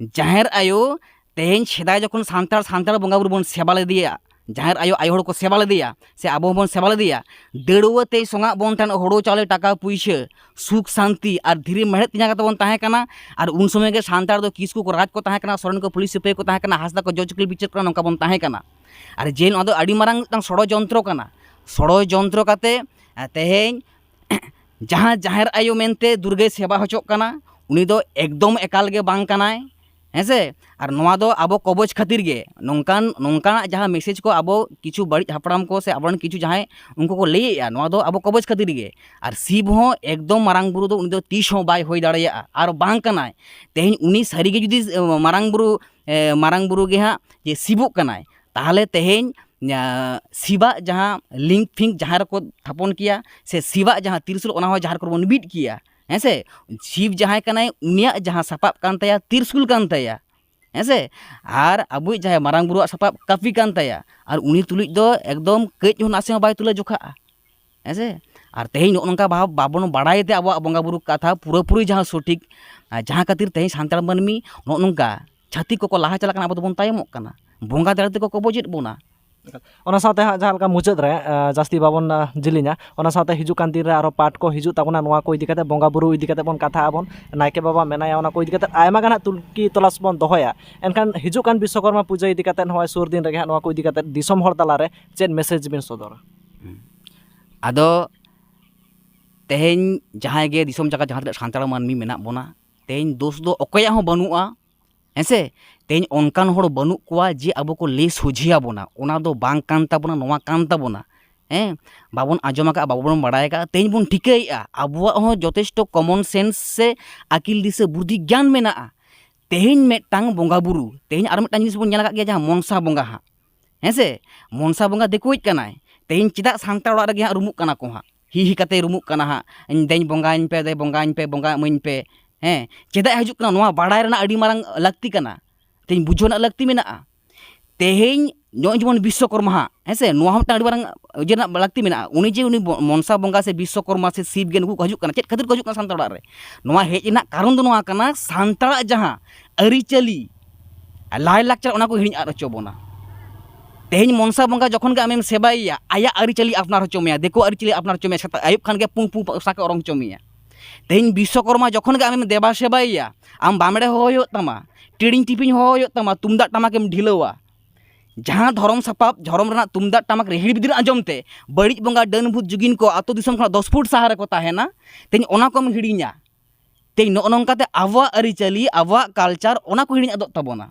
ᱡᱟᱦᱮᱨ ᱟᱭᱳ, ᱛᱮᱦᱮᱧ ᱥᱮᱫᱟᱭ ᱡᱚᱠᱷᱚᱱ ᱥᱟᱱᱛᱟᱲ, ᱥᱟᱱᱛᱟᱲ ᱵᱚᱸᱜᱟ ᱵᱩᱨᱩ ᱵᱚᱱ ᱥᱮᱵᱟ ᱞᱮᱫᱮᱭᱟ, ᱡᱟᱦᱮᱨ ᱟᱭᱳ, ᱟᱭᱳ ᱦᱚᱲ ᱠᱚ ᱥᱮᱵᱟ ᱞᱮᱫᱮᱭᱟ, ᱥᱮ ᱟᱵᱚ ᱦᱚᱸᱵᱚᱱ ᱥᱮᱵᱟ ᱞᱮᱫᱮᱭᱟ, ᱫᱟᱹᱲᱣᱟᱹ ᱛᱮᱭ ᱥᱚᱝᱟᱜ ᱵᱚᱱ ᱛᱟᱦᱮᱱ, ᱦᱳᱲᱳ ᱪᱟᱣᱞᱮ ᱴᱟᱠᱟ ᱯᱩᱭᱥᱟᱹ, ᱥᱩᱠ ᱥᱟᱱᱛᱤ ᱟᱨ ᱫᱷᱤᱨᱤ ᱢᱮᱲᱦᱮᱫ ᱛᱤ ᱡᱟᱸᱜᱟ ᱛᱮᱵᱚᱱ ᱛᱟᱦᱮᱸ ᱠᱟᱱᱟ᱾ ᱟᱨ ᱩᱱ ᱥᱚᱢᱚᱭ ᱜᱮ ᱥᱟᱱᱛᱟᱲ ᱫᱚ ᱠᱤᱥᱠᱩ ᱠᱚ ᱨᱟᱡᱽ ᱠᱚ ᱛᱟᱦᱮᱸ ᱠᱟᱱᱟ, ᱥᱚᱨᱮᱱ ᱠᱚ ᱯᱩᱞᱤᱥ ᱥᱤᱯᱟᱹᱦᱤ ᱠᱚ ᱛᱟᱦᱮᱸ ᱠᱟᱱᱟ, ᱦᱟᱸᱥᱫᱟ ᱠᱚ ᱡᱚᱡᱽ ᱩᱠᱤᱞ ᱵᱤᱪᱟᱹᱨ ᱠᱟᱱᱟ, ᱱᱚᱝᱠᱟ ᱵᱚᱱ ᱛᱟᱦᱮᱸ ᱠᱟᱱᱟ᱾ ᱟᱨ ᱡᱮ ᱱᱚᱣᱟ ᱫᱚ ᱟᱹᱰᱤ ᱢᱟᱨᱟᱝ ᱢᱤᱫᱴᱟᱝ ᱥᱚᱲᱚᱡᱚᱱᱛᱨᱚ ᱠᱟᱱᱟ, ᱥᱚᱲᱚᱡᱚᱱᱛᱨᱚ ᱠᱟᱛᱮ, ᱟᱨ ᱛᱮᱦᱮᱧ ᱡᱟᱦᱟᱸ ᱡᱟᱦᱮᱨ ᱟᱭᱳ ᱢᱮᱱᱛᱮ ᱫᱩᱨᱜᱟᱹᱭ ᱥᱮᱵᱟ ᱦᱚᱪᱚᱜ ᱠᱟᱱᱟ, ᱩᱱᱤ ᱫᱚ ᱮᱠᱫᱚᱢ ᱮᱠᱟᱞ ᱜᱮ ᱵᱟᱝ ᱠᱟᱱᱟᱭ᱾ ᱦᱮᱸ ᱥᱮ? ᱟᱨ ᱱᱚᱣᱟ ᱫᱚ ᱟᱵᱚ ᱠᱚᱵᱚᱡᱽ ᱠᱷᱟᱹᱛᱤᱨ ᱜᱮ, ᱱᱚᱝᱠᱟᱱ, ᱱᱚᱝᱠᱟᱱᱟᱜ ᱡᱟᱦᱟᱸ ᱢᱮᱥᱮᱡᱽ ᱠᱚ ᱟᱵᱚ ᱠᱤᱪᱷᱩ ᱵᱟᱹᱲᱤᱡ ᱦᱟᱯᱲᱟᱢ ᱠᱚ ᱥᱮ ᱟᱵᱚᱨᱮᱱ ᱠᱤᱪᱷᱩ ᱡᱟᱦᱟᱸᱭ ᱩᱱᱠᱩ ᱠᱚ ᱞᱟᱹᱭᱮᱫᱼᱟ, ᱱᱚᱣᱟ ᱫᱚ ᱟᱵᱚ ᱠᱚᱵᱚᱡᱽ ᱠᱷᱟᱹᱛᱤᱨ ᱜᱮ᱾ ᱟᱨ ᱥᱤᱵ ᱦᱚᱸ ᱮᱠᱫᱚᱢ ᱢᱟᱨᱟᱝ ᱵᱩᱨᱩ ᱫᱚ ᱩᱱᱤ ᱫᱚ ᱛᱤᱥ ᱦᱚᱸ ᱵᱟᱭ ᱦᱩᱭ ᱫᱟᱲᱮᱭᱟᱜᱼᱟ ᱟᱨ ᱵᱟᱝ ᱠᱟᱱᱟᱭ᱾ ᱛᱮᱦᱮᱧ ᱩᱱᱤ ᱥᱟᱹᱨᱤ ᱜᱮ ᱡᱩᱫᱤ, ᱮ, ᱢᱟᱨᱟᱝ ᱵᱩᱨᱩ, ᱮ, ᱢᱟᱨᱟᱝ ᱵᱩᱨᱩ ᱜᱮ ᱦᱟᱸᱜ ᱡᱮ ᱥᱤᱵᱚᱜ ᱠᱟᱱᱟᱭ, ᱛᱟᱦᱚᱞᱮ ᱛᱮᱦᱮᱧ, ᱟ, ᱥᱤᱵᱟᱜ ᱡᱟᱦᱟᱸ ᱞᱤᱝ ᱯᱷᱤᱝ ᱡᱟᱦᱟᱸ ᱨᱮᱠᱚ ᱛᱷᱟᱯᱚᱱ ᱠᱮᱭᱟ ᱥᱮ ᱥᱤᱵᱟᱜ ᱡᱟᱦᱟᱸ ᱛᱤᱨᱥᱩᱞ, ᱚᱱᱟ ᱦᱚᱸ ᱡᱟᱦᱟᱸ ᱨᱮᱠᱚ ᱵᱚᱱ ᱵᱤᱫ ᱠᱮᱭᱟ, ᱦᱮᱸ ᱥᱮ? ᱥᱤᱵ ᱡᱟᱦᱟᱸᱭ ᱠᱟᱱᱟᱭ, ᱩᱱᱤᱭᱟᱜ ᱡᱟᱦᱟᱸ ᱥᱟᱯᱟᱵ ᱠᱟᱱ ᱛᱟᱭᱟ, ᱛᱤᱨᱥᱩᱞ ᱠᱟᱱ ᱛᱟᱭᱟ, ᱦᱮᱸ ᱥᱮ? ᱟᱨ ᱟᱵᱚᱭᱤᱡ ᱡᱟᱦᱟᱸᱭ ᱢᱟᱨᱟᱝ ᱵᱩᱨᱩᱣᱟᱜ ᱥᱟᱯᱟᱵ ᱠᱟᱹᱯᱤ ᱠᱟᱱ ᱛᱟᱭᱟ, ᱟᱨ ᱩᱱᱤ ᱛᱩᱞᱩᱡ ᱫᱚ ᱮᱠᱫᱚᱢ ᱠᱟᱹᱡ ᱦᱚᱸ ᱱᱟᱥᱮ ᱦᱚᱸ ᱵᱟᱭ ᱛᱩᱞᱟᱹ ᱡᱚᱠᱷᱟᱜᱼᱟ, ᱦᱮᱸ ᱥᱮ? ᱟᱨ ᱛᱮᱦᱮᱧ ᱱᱚᱜᱼᱚ ᱱᱚᱝᱠᱟ ᱵᱷᱟᱵᱽ ᱵᱟᱵᱚᱱ ᱵᱟᱲᱟᱭ ᱛᱮ ᱟᱵᱚᱣᱟᱜ ᱵᱚᱸᱜᱟ ᱵᱩᱨᱩ ᱠᱟᱛᱷᱟ ᱯᱩᱨᱟᱹᱯᱩᱨᱤ ᱡᱟᱦᱟᱸ ᱥᱚᱴᱷᱤᱠ, ᱟᱨ ᱡᱟᱦᱟᱸ ᱠᱷᱟᱹᱛᱤᱨ ᱛᱮᱦᱮᱧ ᱥᱟᱱᱛᱟᱲ ᱢᱟᱹᱱᱢᱤ ᱱᱚᱜᱼᱚ ᱱᱚᱝᱠᱟ ᱪᱷᱟᱹᱛᱤᱠ ᱠᱚᱠᱚ ᱞᱟᱦᱟ ᱪᱟᱞᱟᱜ ᱠᱟᱱᱟ, ᱟᱵᱚ ᱫᱚᱵᱚᱱ ᱛᱟᱭᱚᱢᱚᱜ ᱠᱟᱱᱟ, ᱵᱚᱸᱜᱟ ᱫᱟᱲᱮ ᱛᱮᱠᱚ ᱠᱚᱵᱚᱡᱮᱫ ᱵᱚᱱᱟ᱾ ᱚᱱᱟ ᱥᱟᱶᱛᱮ ᱦᱟᱸᱜ ᱡᱟᱦᱟᱸ ᱞᱮᱠᱟ ᱢᱩᱪᱟᱹᱫ ᱨᱮ, ᱟᱸ, ᱡᱟᱹᱥᱛᱤ ᱵᱟᱵᱚᱱ, ᱟᱸ, ᱡᱤᱞᱤᱧᱟ, ᱚᱱᱟ ᱥᱟᱶᱛᱮ ᱦᱤᱡᱩᱜ ᱠᱟᱱ ᱫᱤᱱ ᱨᱮ ᱟᱨᱚ ᱯᱟᱴ ᱠᱚ ᱦᱤᱡᱩᱜ ᱛᱟᱵᱚᱱᱟ, ᱱᱚᱣᱟ ᱠᱚ ᱤᱫᱤ ᱠᱟᱛᱮ, ᱵᱚᱸᱜᱟ ᱵᱩᱨᱩ ᱤᱫᱤ ᱠᱟᱛᱮ ᱵᱚᱱ ᱠᱟᱛᱷᱟᱜ ᱟᱵᱚᱱ, ᱱᱟᱭᱠᱮ ᱵᱟᱵᱟ ᱢᱮᱱᱟᱭᱟ, ᱚᱱᱟ ᱠᱚ ᱤᱫᱤ ᱠᱟᱛᱮ ᱟᱭᱢᱟ ᱜᱟᱱ ᱦᱟᱸᱜ ᱛᱩᱞᱠᱤ ᱛᱚᱞᱟᱥ ᱵᱚᱱ ᱫᱚᱦᱚᱭᱟ᱾ ᱮᱱᱠᱷᱟᱱ ᱦᱤᱡᱩᱜ ᱠᱟᱱ ᱵᱤᱥᱥᱚᱠᱚᱨᱢᱟ ᱯᱩᱡᱟᱹ ᱤᱫᱤ ᱠᱟᱛᱮ, ᱱᱚᱣᱟ ᱠᱚ ᱤᱫᱤ ᱠᱟᱛᱮ ᱫᱤᱥᱚᱢ ᱦᱚᱲ ᱛᱟᱞᱟᱨᱮ ᱪᱮᱫ ᱢᱮᱥᱮᱡᱽ ᱵᱤᱱ ᱥᱚᱫᱚᱨᱟ? ᱟᱫᱚ ᱛᱮᱦᱮᱧ ᱡᱟᱦᱟᱸᱭ ᱜᱮ ᱫᱤᱥᱚᱢ ᱡᱟᱠᱟᱛ ᱡᱟᱦᱟᱸ ᱛᱤᱱᱟᱹᱜ ᱥᱟᱱᱛᱟᱲ ᱢᱟᱹᱱᱢᱤ ᱢᱮᱱᱟᱜ ᱵᱚᱱᱟ, ᱛᱮᱦᱮᱧ ᱫᱳᱥ ᱫᱚ ᱚᱠᱚᱭᱟᱜ ᱦᱚᱸ ᱵᱟᱹᱱᱩᱜᱼᱟ, ᱦᱮᱸ ᱥᱮ? ᱛᱮᱦᱮᱧ ᱚᱱᱠᱟᱱ ᱦᱚᱲ ᱵᱟᱹᱱᱩᱜ ᱠᱚᱣᱟ ᱡᱮ ᱟᱵᱚ ᱠᱚ ᱞᱟᱹᱭ ᱥᱚᱡᱷᱮ ᱟᱵᱚᱱᱟ, ᱚᱱᱟ ᱫᱚ ᱵᱟᱝ ᱠᱟᱱ ᱛᱟᱵᱚᱱᱟ, ᱱᱚᱣᱟ ᱠᱟᱱ ᱛᱟᱵᱚᱱᱟ᱾ ᱦᱮᱸ, ᱵᱟᱵᱚᱱ ᱟᱸᱡᱚᱢ ᱟᱠᱟᱫᱼᱟ, ᱵᱟᱵᱚᱱ ᱵᱟᱲᱟᱭ ᱟᱠᱟᱫᱼᱟ, ᱛᱮᱦᱮᱧ ᱵᱚᱱ ᱴᱷᱤᱠᱟᱹᱭᱮᱫᱼᱟ, ᱟᱵᱚᱣᱟᱜ ᱦᱚᱸ ᱡᱚᱛᱷᱮᱥᱴᱚ common sense ᱥᱮ ᱟᱹᱠᱤᱞ ᱫᱤᱥᱟᱹ ᱵᱩᱫᱽᱫᱷᱤ ᱜᱮᱭᱟᱱ ᱢᱮᱱᱟᱜᱼᱟ᱾ ᱛᱮᱦᱮᱧ ᱢᱤᱫᱴᱟᱝ ᱵᱚᱸᱜᱟ ᱵᱩᱨᱩ, ᱛᱮᱦᱮᱧ ᱟᱨ ᱢᱤᱫᱴᱟᱝ ᱡᱤᱱᱤᱥ ᱵᱚᱱ ᱧᱮᱞ ᱟᱠᱟᱫ ᱜᱮᱭᱟ, ᱡᱟᱦᱟᱸ ᱢᱚᱱᱥᱟ ᱵᱚᱸᱜᱟ ᱦᱟᱸᱜ, ᱦᱮᱸ ᱥᱮ? ᱢᱚᱱᱥᱟ ᱵᱚᱸᱜᱟ ᱫᱤᱠᱩᱭᱤᱡ ᱠᱟᱱᱟᱭ, ᱛᱮᱦᱮᱧ ᱪᱮᱫᱟᱜ ᱥᱟᱱᱛᱟᱲ ᱚᱲᱟᱜ ᱨᱮᱜᱮ ᱦᱟᱸᱜ ᱨᱩᱢᱩᱜ ᱠᱟᱱᱟ ᱠᱚ ᱦᱟᱸᱜ, ᱦᱤ ᱦᱤ ᱠᱟᱛᱮ ᱨᱩᱢᱩᱜ ᱠᱟᱱᱟ ᱦᱟᱸᱜ, "ᱫᱮᱧ ᱵᱚᱸᱜᱟᱧ ᱯᱮ, ᱫᱮ ᱵᱚᱸᱜᱟᱧ ᱯᱮ, ᱵᱚᱸᱜᱟ ᱤᱢᱟᱹᱧ ᱯᱮ"? ᱦᱮᱸ, ᱪᱮᱫᱟᱜ ᱦᱤᱡᱩᱜ ᱠᱟᱱᱟ? ᱱᱚᱣᱟ ᱵᱟᱲᱟᱭ ᱨᱮᱱᱟᱜ ᱟᱹᱰᱤ ᱢᱟᱨᱟᱝ ᱞᱟᱹᱠᱛᱤ ᱠᱟᱱᱟ, ᱛᱮᱦᱮᱧ ᱵᱩᱡᱷᱟᱹᱣ ᱨᱮᱱᱟᱜ ᱞᱟᱹᱠᱛᱤ ᱢᱮᱱᱟᱜᱼᱟ᱾ ᱛᱮᱦᱮᱧ ᱱᱚᱜᱼᱚᱭ ᱡᱮᱢᱚᱱ ᱵᱤᱥᱥᱚᱠᱚᱨᱢᱟ ᱦᱟᱸᱜ, ᱦᱮᱸ ᱥᱮ, ᱱᱚᱣᱟ ᱦᱚᱸ ᱢᱤᱫᱴᱟᱝ ᱟᱹᱰᱤ ᱢᱟᱨᱟᱝ ᱤᱭᱟᱹ ᱨᱮᱱᱟᱜ ᱞᱟᱹᱠᱛᱤ ᱢᱮᱱᱟᱜᱼᱟ᱾ ᱩᱱᱤ ᱡᱮ ᱩᱱᱤ ᱵᱚ-, ᱢᱚᱱᱥᱟ ᱵᱚᱸᱜᱟ ᱥᱮ ᱵᱤᱥᱥᱚᱠᱚᱨᱢᱟ ᱥᱮ ᱥᱤᱵ ᱜᱮ ᱱᱩᱠᱩ ᱠᱚ ᱦᱤᱡᱩᱜ ᱠᱟᱱᱟ, ᱪᱮᱫ ᱠᱷᱟᱹᱛᱤᱨ ᱠᱚ ᱦᱤᱡᱩᱜ ᱠᱟᱱᱟ ᱥᱟᱱᱛᱟᱲ ᱚᱲᱟᱜ ᱨᱮ? ᱱᱚᱣᱟ ᱦᱮᱡ ᱨᱮᱱᱟᱜ ᱠᱟᱨᱚᱱ ᱫᱚ ᱱᱚᱣᱟ ᱠᱟᱱᱟ, ᱥᱟᱱᱛᱟᱲᱟᱜ ᱡᱟᱦᱟᱸ ᱟᱹᱨᱤᱪᱟᱹᱞᱤ, ᱞᱟᱭᱼᱞᱟᱠᱪᱟᱨ, ᱚᱱᱟ ᱠᱚ ᱦᱤᱲᱤᱧ ᱟᱫ ᱦᱚᱪᱚ ᱵᱚᱱᱟ᱾ ᱛᱮᱦᱮᱧ ᱢᱚᱱᱥᱟ ᱵᱚᱸᱜᱟ ᱡᱚᱠᱷᱚᱱ ᱜᱮ ᱟᱢᱮᱢ ᱥᱮᱵᱟᱭᱮᱭᱟ, ᱟᱭᱟᱜ ᱟᱹᱨᱤᱪᱟᱹᱞᱤ ᱟᱯᱱᱟᱨ ᱦᱚᱪᱚ ᱢᱮᱭᱟ, ᱫᱤᱠᱩ ᱟᱹᱨᱤᱪᱟᱹᱞᱤ ᱟᱯᱱᱟᱨ ᱦᱚᱪᱚ ᱢᱮᱭᱟ, ᱥᱮᱛᱟᱜ ᱟᱹᱭᱩᱵ ᱠᱷᱟᱱ ᱜᱮ ᱯᱩᱸ ᱯᱩᱸ ᱯᱚᱭᱥᱟ ᱠᱚ ᱚᱨᱚᱝ ᱦᱚᱪᱚ ᱢᱮᱭᱟ᱾ ᱛᱮᱦᱮᱧ ᱵᱤᱥᱥᱚᱠᱚᱨᱢᱟ ᱡᱚᱠᱷᱚᱱ ᱜᱮ ᱟᱢᱮᱢ ᱫᱮᱵᱟ ᱥᱮᱵᱟᱭᱮᱭᱟ, ᱟᱢ ᱵᱟᱢᱲᱮ ᱦᱚᱦᱚᱭ ᱦᱩᱭᱩᱜ ᱛᱟᱢᱟ, ᱴᱤᱲᱤᱧ ᱴᱤᱯᱤᱧ ᱦᱚᱦᱚ ᱦᱩᱭᱩᱜ ᱛᱟᱢᱟ, ᱛᱩᱢᱫᱟᱜ ᱴᱟᱢᱟᱠᱮᱢ ᱰᱷᱤᱞᱟᱹᱣᱟ᱾ ᱡᱟᱦᱟᱸ ᱫᱷᱚᱨᱚᱢ ᱥᱟᱯᱟᱵ, ᱫᱷᱚᱨᱚᱢ ᱨᱮᱱᱟᱜ ᱛᱩᱢᱫᱟᱜ ᱴᱟᱢᱟᱠ ᱨᱤᱦᱤᱲ ᱵᱤᱫᱤᱲ ᱟᱸᱡᱚᱢ ᱛᱮ ᱵᱟᱹᱲᱤᱡ ᱵᱚᱸᱜᱟ, ᱰᱟᱹᱱ ᱵᱷᱩᱛ ᱡᱩᱜᱤᱱ ᱠᱚ ᱟᱛᱳ ᱫᱤᱥᱚᱢ ᱠᱷᱚᱱᱟᱜ ᱫᱚᱥ ᱯᱷᱩᱴ ᱥᱟᱦᱟ ᱨᱮᱠᱚ ᱛᱟᱦᱮᱱᱟ, ᱛᱮᱦᱮᱧ ᱱᱚᱜᱼᱚ ᱱᱚᱝᱠᱟᱛᱮ ᱦᱤᱲᱤᱧᱟ᱾ ᱛᱮᱦᱮᱧ ᱱᱚᱜᱼᱚ ᱱᱚᱝᱠᱟᱛᱮ ᱟᱵᱚᱣᱟᱜ ᱟᱹᱨᱤᱪᱟᱹᱞᱤ, ᱟᱵᱚᱣᱟᱜ ᱠᱟᱞᱪᱟᱨ, ᱚᱱᱟ ᱠᱚ ᱦᱤᱲᱤᱧ ᱟᱫᱚᱜ ᱛᱟᱵᱚᱱᱟ᱾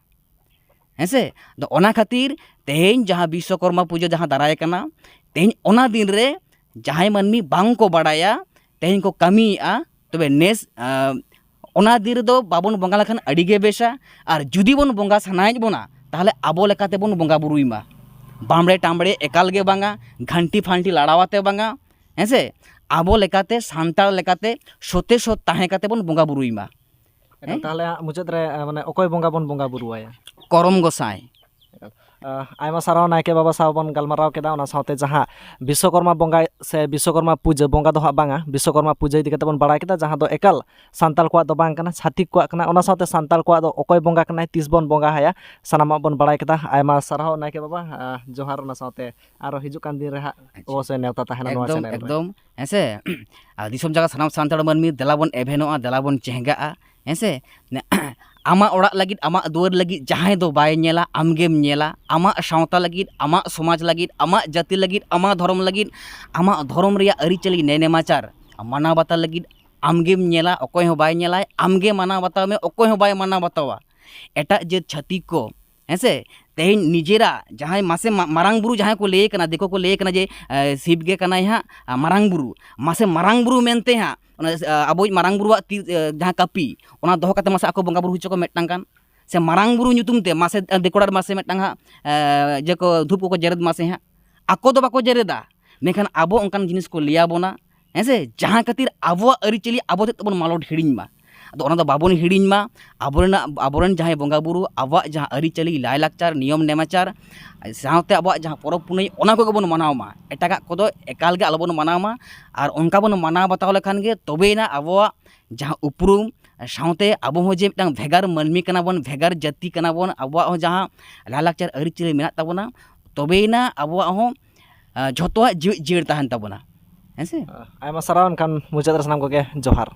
ᱦᱮᱸ ᱥᱮ? ᱟᱫᱚ ᱚᱱᱟ ᱠᱷᱟᱹᱛᱤᱨ ᱛᱮᱦᱮᱧ ᱡᱟᱦᱟᱸ ᱵᱤᱥᱥᱚᱠᱚᱨᱢᱟ ᱯᱩᱡᱟᱹ ᱡᱟᱦᱟᱸ ᱫᱟᱨᱟᱭ ᱠᱟᱱᱟ, ᱛᱮᱦᱮᱧ ᱚᱱᱟ ᱫᱤᱱ ᱨᱮ ᱡᱟᱦᱟᱸᱭ ᱢᱟᱹᱱᱢᱤ ᱵᱟᱝ ᱠᱚ ᱵᱟᱲᱟᱭᱟ, ᱛᱮᱦᱮᱧ ᱠᱚ ᱠᱟᱹᱢᱤᱭᱮᱫᱼᱟ, ᱛᱚᱵᱮ ᱱᱮᱥ, ᱟᱸ, ᱚᱱᱟ ᱫᱤᱱ ᱨᱮᱫᱚ ᱵᱟᱵᱚᱱ ᱵᱚᱸᱜᱟ ᱞᱮᱠᱷᱟᱱ ᱟᱹᱰᱤ ᱜᱮ ᱵᱮᱥᱟ᱾ ᱟᱨ ᱡᱩᱫᱤ ᱵᱚᱱ ᱵᱚᱸᱜᱟ ᱥᱟᱱᱟᱭᱮᱫ ᱵᱚᱱᱟ, ᱛᱟᱦᱚᱞᱮ ᱟᱵᱚ ᱞᱮᱠᱟᱛᱮ ᱵᱚᱱ ᱵᱚᱸᱜᱟ ᱵᱩᱨᱩᱭ ᱢᱟ᱾ ᱵᱟᱢᱲᱮ ᱴᱟᱢᱲᱮ ᱮᱠᱟᱞ ᱜᱮ ᱵᱟᱝᱟ, ᱜᱷᱟᱱᱴᱤ ᱯᱷᱟᱱᱴᱤ ᱞᱟᱲᱟᱣ ᱟᱛᱮ ᱵᱟᱝᱟ, ᱦᱮᱸ ᱥᱮ? ᱟᱵᱚ ᱞᱮᱠᱟᱛᱮ, ᱥᱟᱱᱛᱟᱲ ᱞᱮᱠᱟᱛᱮ ᱥᱚᱛᱮ ᱥᱚᱛ ᱛᱟᱦᱮᱸ ᱠᱟᱛᱮ ᱵᱚᱱ ᱵᱚᱸᱜᱟ ᱵᱩᱨᱩᱭ ᱢᱟ᱾ ᱮᱠᱟᱞ, ᱦᱮᱸ? ᱛᱟᱦᱚᱞᱮ ᱦᱟᱸᱜ ᱢᱩᱪᱟᱹᱫ ᱨᱮ, ᱟᱸ, ᱢᱟᱱᱮ ᱚᱠᱚᱭ ᱵᱚᱸᱜᱟ ᱵᱚᱱ ᱵᱚᱸᱜᱟ ᱵᱩᱨᱩ ᱟᱭᱟ? ᱠᱚᱨᱚᱢ ᱜᱚᱸᱥᱟᱭ᱾ ᱮᱠᱟᱞ᱾ ᱟᱸ, ᱟᱭᱢᱟ ᱥᱟᱨᱦᱟᱣ ᱱᱟᱭᱠᱮ ᱵᱟᱵᱟ ᱥᱟᱶ ᱵᱚᱱ ᱜᱟᱞᱢᱟᱨᱟᱣ ᱠᱮᱫᱟ, ᱚᱱᱟ ᱥᱟᱶᱛᱮ ᱡᱟᱦᱟᱸ ᱵᱤᱥᱥᱚᱠᱚᱨᱢᱟ ᱵᱚᱸᱜᱟ ᱥᱮ ᱵᱤᱥᱥᱚᱠᱚᱨᱢᱟ ᱯᱩᱡᱟᱹ, ᱵᱚᱸᱜᱟ ᱫᱚ ᱦᱟᱸᱜ ᱵᱟᱝᱟ, ᱵᱤᱥᱥᱚᱠᱚᱨᱢᱟ ᱯᱩᱡᱟᱹ ᱤᱫᱤ ᱠᱟᱛᱮ ᱵᱚᱱ ᱵᱟᱲᱟᱭ ᱠᱮᱫᱟ, ᱡᱟᱦᱟᱸ ᱫᱚ ᱮᱠᱟᱞ ᱥᱟᱱᱛᱟᱲ ᱠᱚᱣᱟᱜ ᱫᱚ ᱵᱟᱝ ᱠᱟᱱᱟ, ᱪᱷᱟᱹᱛᱤᱠ ᱠᱚᱣᱟᱜ ᱠᱟᱱᱟ᱾ ᱚᱱᱟ ᱥᱟᱶᱛᱮ ᱥᱟᱱᱛᱟᱲ ᱠᱚᱣᱟᱜ ᱫᱚ ᱚᱠᱚᱭ ᱵᱚᱸᱜᱟ ᱠᱟᱱᱟᱭ, ᱛᱤᱥ ᱵᱚᱱ ᱵᱚᱸᱜᱟ ᱟᱭᱟ, ᱥᱟᱱᱟᱢᱟᱜ ᱵᱚᱱ ᱵᱟᱲᱟᱭ ᱠᱮᱫᱟ᱾ ᱟᱭᱢᱟ ᱥᱟᱨᱦᱟᱣ ᱱᱟᱭᱠᱮ ᱵᱟᱵᱟ, ᱟᱸ, ᱡᱚᱦᱟᱨ᱾ ᱚᱱᱟ ᱥᱟᱶᱛᱮ ᱟᱨᱚ ᱦᱤᱡᱩᱜ ᱠᱟᱱ ᱫᱤᱱ ᱨᱮ ᱦᱟᱸᱜ ᱟᱪᱪᱷᱟ᱾ ᱚᱵᱚᱥᱥᱳᱭ ᱱᱮᱣᱛᱟ ᱛᱟᱦᱮᱱᱟ ᱱᱚᱣᱟ ᱮᱠᱫᱚᱢ, channel ᱨᱮ᱾ ᱮᱠᱫᱚᱢ, ᱦᱮᱸ ᱥᱮ? ᱟᱨ ᱫᱤᱥᱚᱢ ᱡᱟᱠᱟᱛ ᱥᱟᱱᱟᱢ ᱥᱟᱱᱛᱟᱲ ᱢᱟᱹᱱᱢᱤ, ᱫᱮᱞᱟ ᱵᱚᱱ ᱮᱵᱷᱮᱱᱚᱜᱼᱟ, ᱫᱮᱞᱟ ᱵᱚᱱ ᱪᱮᱸᱜᱟᱜᱼᱟ, ᱦᱮᱸ ᱥᱮ? ᱟᱢᱟᱜ ᱚᱲᱟᱜ ᱞᱟᱹᱜᱤᱫ, ᱟᱢᱟᱜ ᱫᱩᱣᱟᱹᱨ ᱞᱟᱹᱜᱤᱫ ᱡᱟᱦᱟᱸᱭ ᱫᱚ ᱵᱟᱭ ᱧᱮᱞᱟ, ᱟᱢ ᱜᱮᱢ ᱧᱮᱞᱟ᱾ ᱟᱢᱟᱜ ᱥᱟᱶᱛᱟ ᱞᱟᱹᱜᱤᱫ, ᱟᱢᱟᱜ ᱥᱚᱢᱟᱡᱽ ᱞᱟᱹᱜᱤᱫ, ᱟᱢᱟᱜ ᱡᱟᱹᱛᱤ ᱞᱟᱹᱜᱤᱫ, ᱟᱢᱟᱜ ᱫᱷᱚᱨᱚᱢ ᱞᱟᱹᱜᱤᱫ, ᱟᱢᱟᱜ ᱫᱷᱚᱨᱚᱢ ᱨᱮᱭᱟᱜ ᱟᱹᱨᱤᱪᱟᱹᱞᱤ, ᱱᱮᱭ ᱱᱮᱢᱟᱪᱟᱨ, ᱢᱟᱱᱟᱣ ᱵᱟᱛᱟᱣ ᱞᱟᱹᱜᱤᱫ ᱟᱢ ᱜᱮᱢ ᱧᱮᱞᱟ, ᱚᱠᱚᱭ ᱦᱚᱸ ᱵᱟᱭ ᱧᱮᱞᱟᱭ᱾ ᱟᱢ ᱜᱮ ᱢᱟᱱᱟᱣ ᱵᱟᱛᱟᱣ ᱢᱮ, ᱚᱠᱚᱭ ᱦᱚᱸ ᱵᱟᱭ ᱢᱟᱱᱟᱣ ᱵᱟᱛᱟᱣᱟ᱾ ᱮᱴᱟᱜ ᱡᱟᱹᱛ ᱪᱷᱟᱹᱛᱤᱠ ᱠᱚ, ᱦᱮᱸ ᱥᱮ? ᱛᱮᱦᱮᱧ ᱱᱤᱡᱮᱨᱟᱜ ᱡᱟᱦᱟᱸᱭ ᱢᱟᱥᱮ ᱢᱟ-, ᱢᱟᱨᱟᱝ ᱵᱩᱨᱩ ᱡᱟᱦᱟᱸᱭ ᱠᱚ ᱞᱟᱹᱭ ᱠᱟᱱᱟ, ᱫᱤᱠᱩ ᱠᱚ ᱞᱟᱹᱭ ᱠᱟᱱᱟ ᱡᱮ, ᱮ, ᱥᱤᱵ ᱜᱮ ᱠᱟᱱᱟᱭ ᱦᱟᱸᱜ, ᱟ, ᱢᱟᱨᱟᱝ ᱵᱩᱨᱩ᱾ ᱢᱟᱥᱮ ᱢᱟᱨᱟᱝ ᱵᱩᱨᱩ ᱢᱮᱱᱛᱮ ᱦᱟᱸᱜ, ᱚᱱᱟ, ᱮ, ᱟᱵᱚᱭᱤᱡ ᱢᱟᱨᱟᱝ ᱵᱩᱨᱩᱣᱟᱜ ᱛᱤ, ᱮ, ᱡᱟᱦᱟᱸ ᱠᱟᱹᱯᱤ, ᱚᱱᱟ ᱫᱚᱦᱚ ᱠᱟᱛᱮ ᱢᱟᱥᱮ ᱟᱠᱚ ᱵᱚᱸᱜᱟ ᱵᱩᱨᱩ ᱦᱚᱪᱚ ᱠᱚ ᱢᱤᱫᱴᱟᱝ ᱜᱟᱱ᱾ ᱥᱮ ᱢᱟᱨᱟᱝ ᱵᱩᱨᱩ ᱧᱩᱛᱩᱢ ᱛᱮ ᱢᱟᱥᱮ, ᱮ, ᱫᱤᱠᱩ ᱚᱲᱟᱜ ᱨᱮ ᱢᱟᱥᱮ ᱢᱤᱫᱴᱟᱝ ᱦᱟᱸᱜ, ᱮ, ᱡᱮ ᱠᱚ ᱫᱷᱩᱯ ᱠᱚᱠᱚ ᱡᱮᱨᱮᱫ ᱢᱟᱥᱮ ᱦᱟᱸᱜ᱾ ᱟᱠᱚ ᱫᱚ ᱵᱟᱠᱚ ᱡᱮᱨᱮᱫᱟ, ᱢᱮᱱᱠᱷᱟᱱ ᱟᱵᱚ ᱚᱱᱠᱟᱱ ᱡᱤᱱᱤᱥ ᱠᱚ ᱞᱟᱹᱭ ᱟᱵᱚᱱᱟ, ᱦᱮᱸ ᱥᱮ? ᱡᱟᱦᱟᱸ ᱠᱷᱟᱹᱛᱤᱨ ᱟᱵᱚᱣᱟᱜ ᱟᱹᱨᱤᱪᱟᱹᱞᱤ ᱟᱵᱚ ᱛᱮᱫ ᱛᱮᱵᱚᱱ ᱢᱟᱞᱚᱴ ᱦᱤᱲᱤᱧ ᱢᱟ᱾ ᱟᱫᱚ ᱚᱱᱟ ᱫᱚ ᱵᱟᱵᱚᱱ ᱦᱤᱲᱤᱧ ᱢᱟ᱾ ᱟᱵᱚᱨᱮᱱᱟᱜ, ᱟᱵᱚᱨᱮᱱ ᱡᱟᱦᱟᱸᱭ ᱵᱚᱸᱜᱟ ᱵᱩᱨᱩ, ᱟᱵᱚᱣᱟᱜ ᱡᱟᱦᱟᱸ ᱟᱹᱨᱤᱪᱟᱹᱞᱤ, ᱞᱟᱭᱼᱞᱟᱠᱪᱟᱨ, ᱱᱤᱭᱚᱢ ᱱᱮᱢᱟᱪᱟᱨ, ᱥᱟᱶᱛᱮ ᱟᱵᱚᱣᱟᱜ ᱡᱟᱦᱟᱸ ᱯᱚᱨᱚᱵᱽ ᱯᱩᱱᱟᱹᱭ, ᱚᱱᱟ ᱠᱚᱜᱮ ᱵᱚᱱ ᱢᱟᱱᱟᱣ ᱢᱟ᱾ ᱮᱴᱟᱜᱟᱜ ᱠᱚᱫᱚ ᱮᱠᱟᱞ ᱜᱮ ᱟᱞᱚᱵᱚᱱ ᱢᱟᱱᱟᱣ ᱢᱟ᱾ ᱟᱨ ᱚᱱᱠᱟ ᱵᱚᱱ ᱢᱟᱱᱟᱣ ᱵᱟᱛᱟᱣ ᱞᱮᱠᱷᱟᱱ ᱜᱮ ᱛᱚᱵᱮᱭᱮᱱᱟ ᱟᱵᱚᱣᱟᱜ ᱡᱟᱦᱟᱸ ᱩᱯᱨᱩᱢ, ᱥᱟᱶᱛᱮ ᱟᱵᱚ ᱦᱚᱸ ᱡᱮ ᱢᱤᱫᱴᱟᱝ ᱵᱷᱮᱜᱟᱨ ᱢᱟᱹᱱᱢᱤ ᱠᱟᱱᱟ ᱵᱚᱱ, ᱵᱷᱮᱜᱟᱨ ᱡᱟᱹᱛᱤ ᱠᱟᱱᱟ ᱵᱚᱱ, ᱟᱵᱚᱣᱟᱜ ᱦᱚᱸ ᱡᱟᱦᱟᱸ ᱞᱟᱭᱼᱞᱟᱠᱪᱟᱨ ᱟᱹᱨᱤᱪᱟᱹᱞᱤ ᱢᱮᱱᱟᱜ ᱛᱟᱵᱚᱱᱟ, ᱛᱚᱵᱮᱭᱮᱱᱟ ᱟᱵᱚᱣᱟᱜ ᱦᱚᱸ, ᱟ, ᱡᱷᱚᱛᱚᱣᱟᱜ ᱡᱤᱣᱮᱫ ᱡᱤᱭᱟᱹᱲ ᱛᱟᱦᱮᱱ ᱛᱟᱵᱚᱱᱟ᱾ ᱦᱮᱸ ᱥᱮ? ᱟᱭᱢᱟ ᱥᱟᱨᱦᱟᱣ, ᱮᱱᱠᱷᱟᱱ ᱢᱩᱪᱟᱹᱫ ᱨᱮ ᱥᱟᱱᱟᱢ ᱠᱚᱜᱮ ᱡᱚᱦᱟᱨ᱾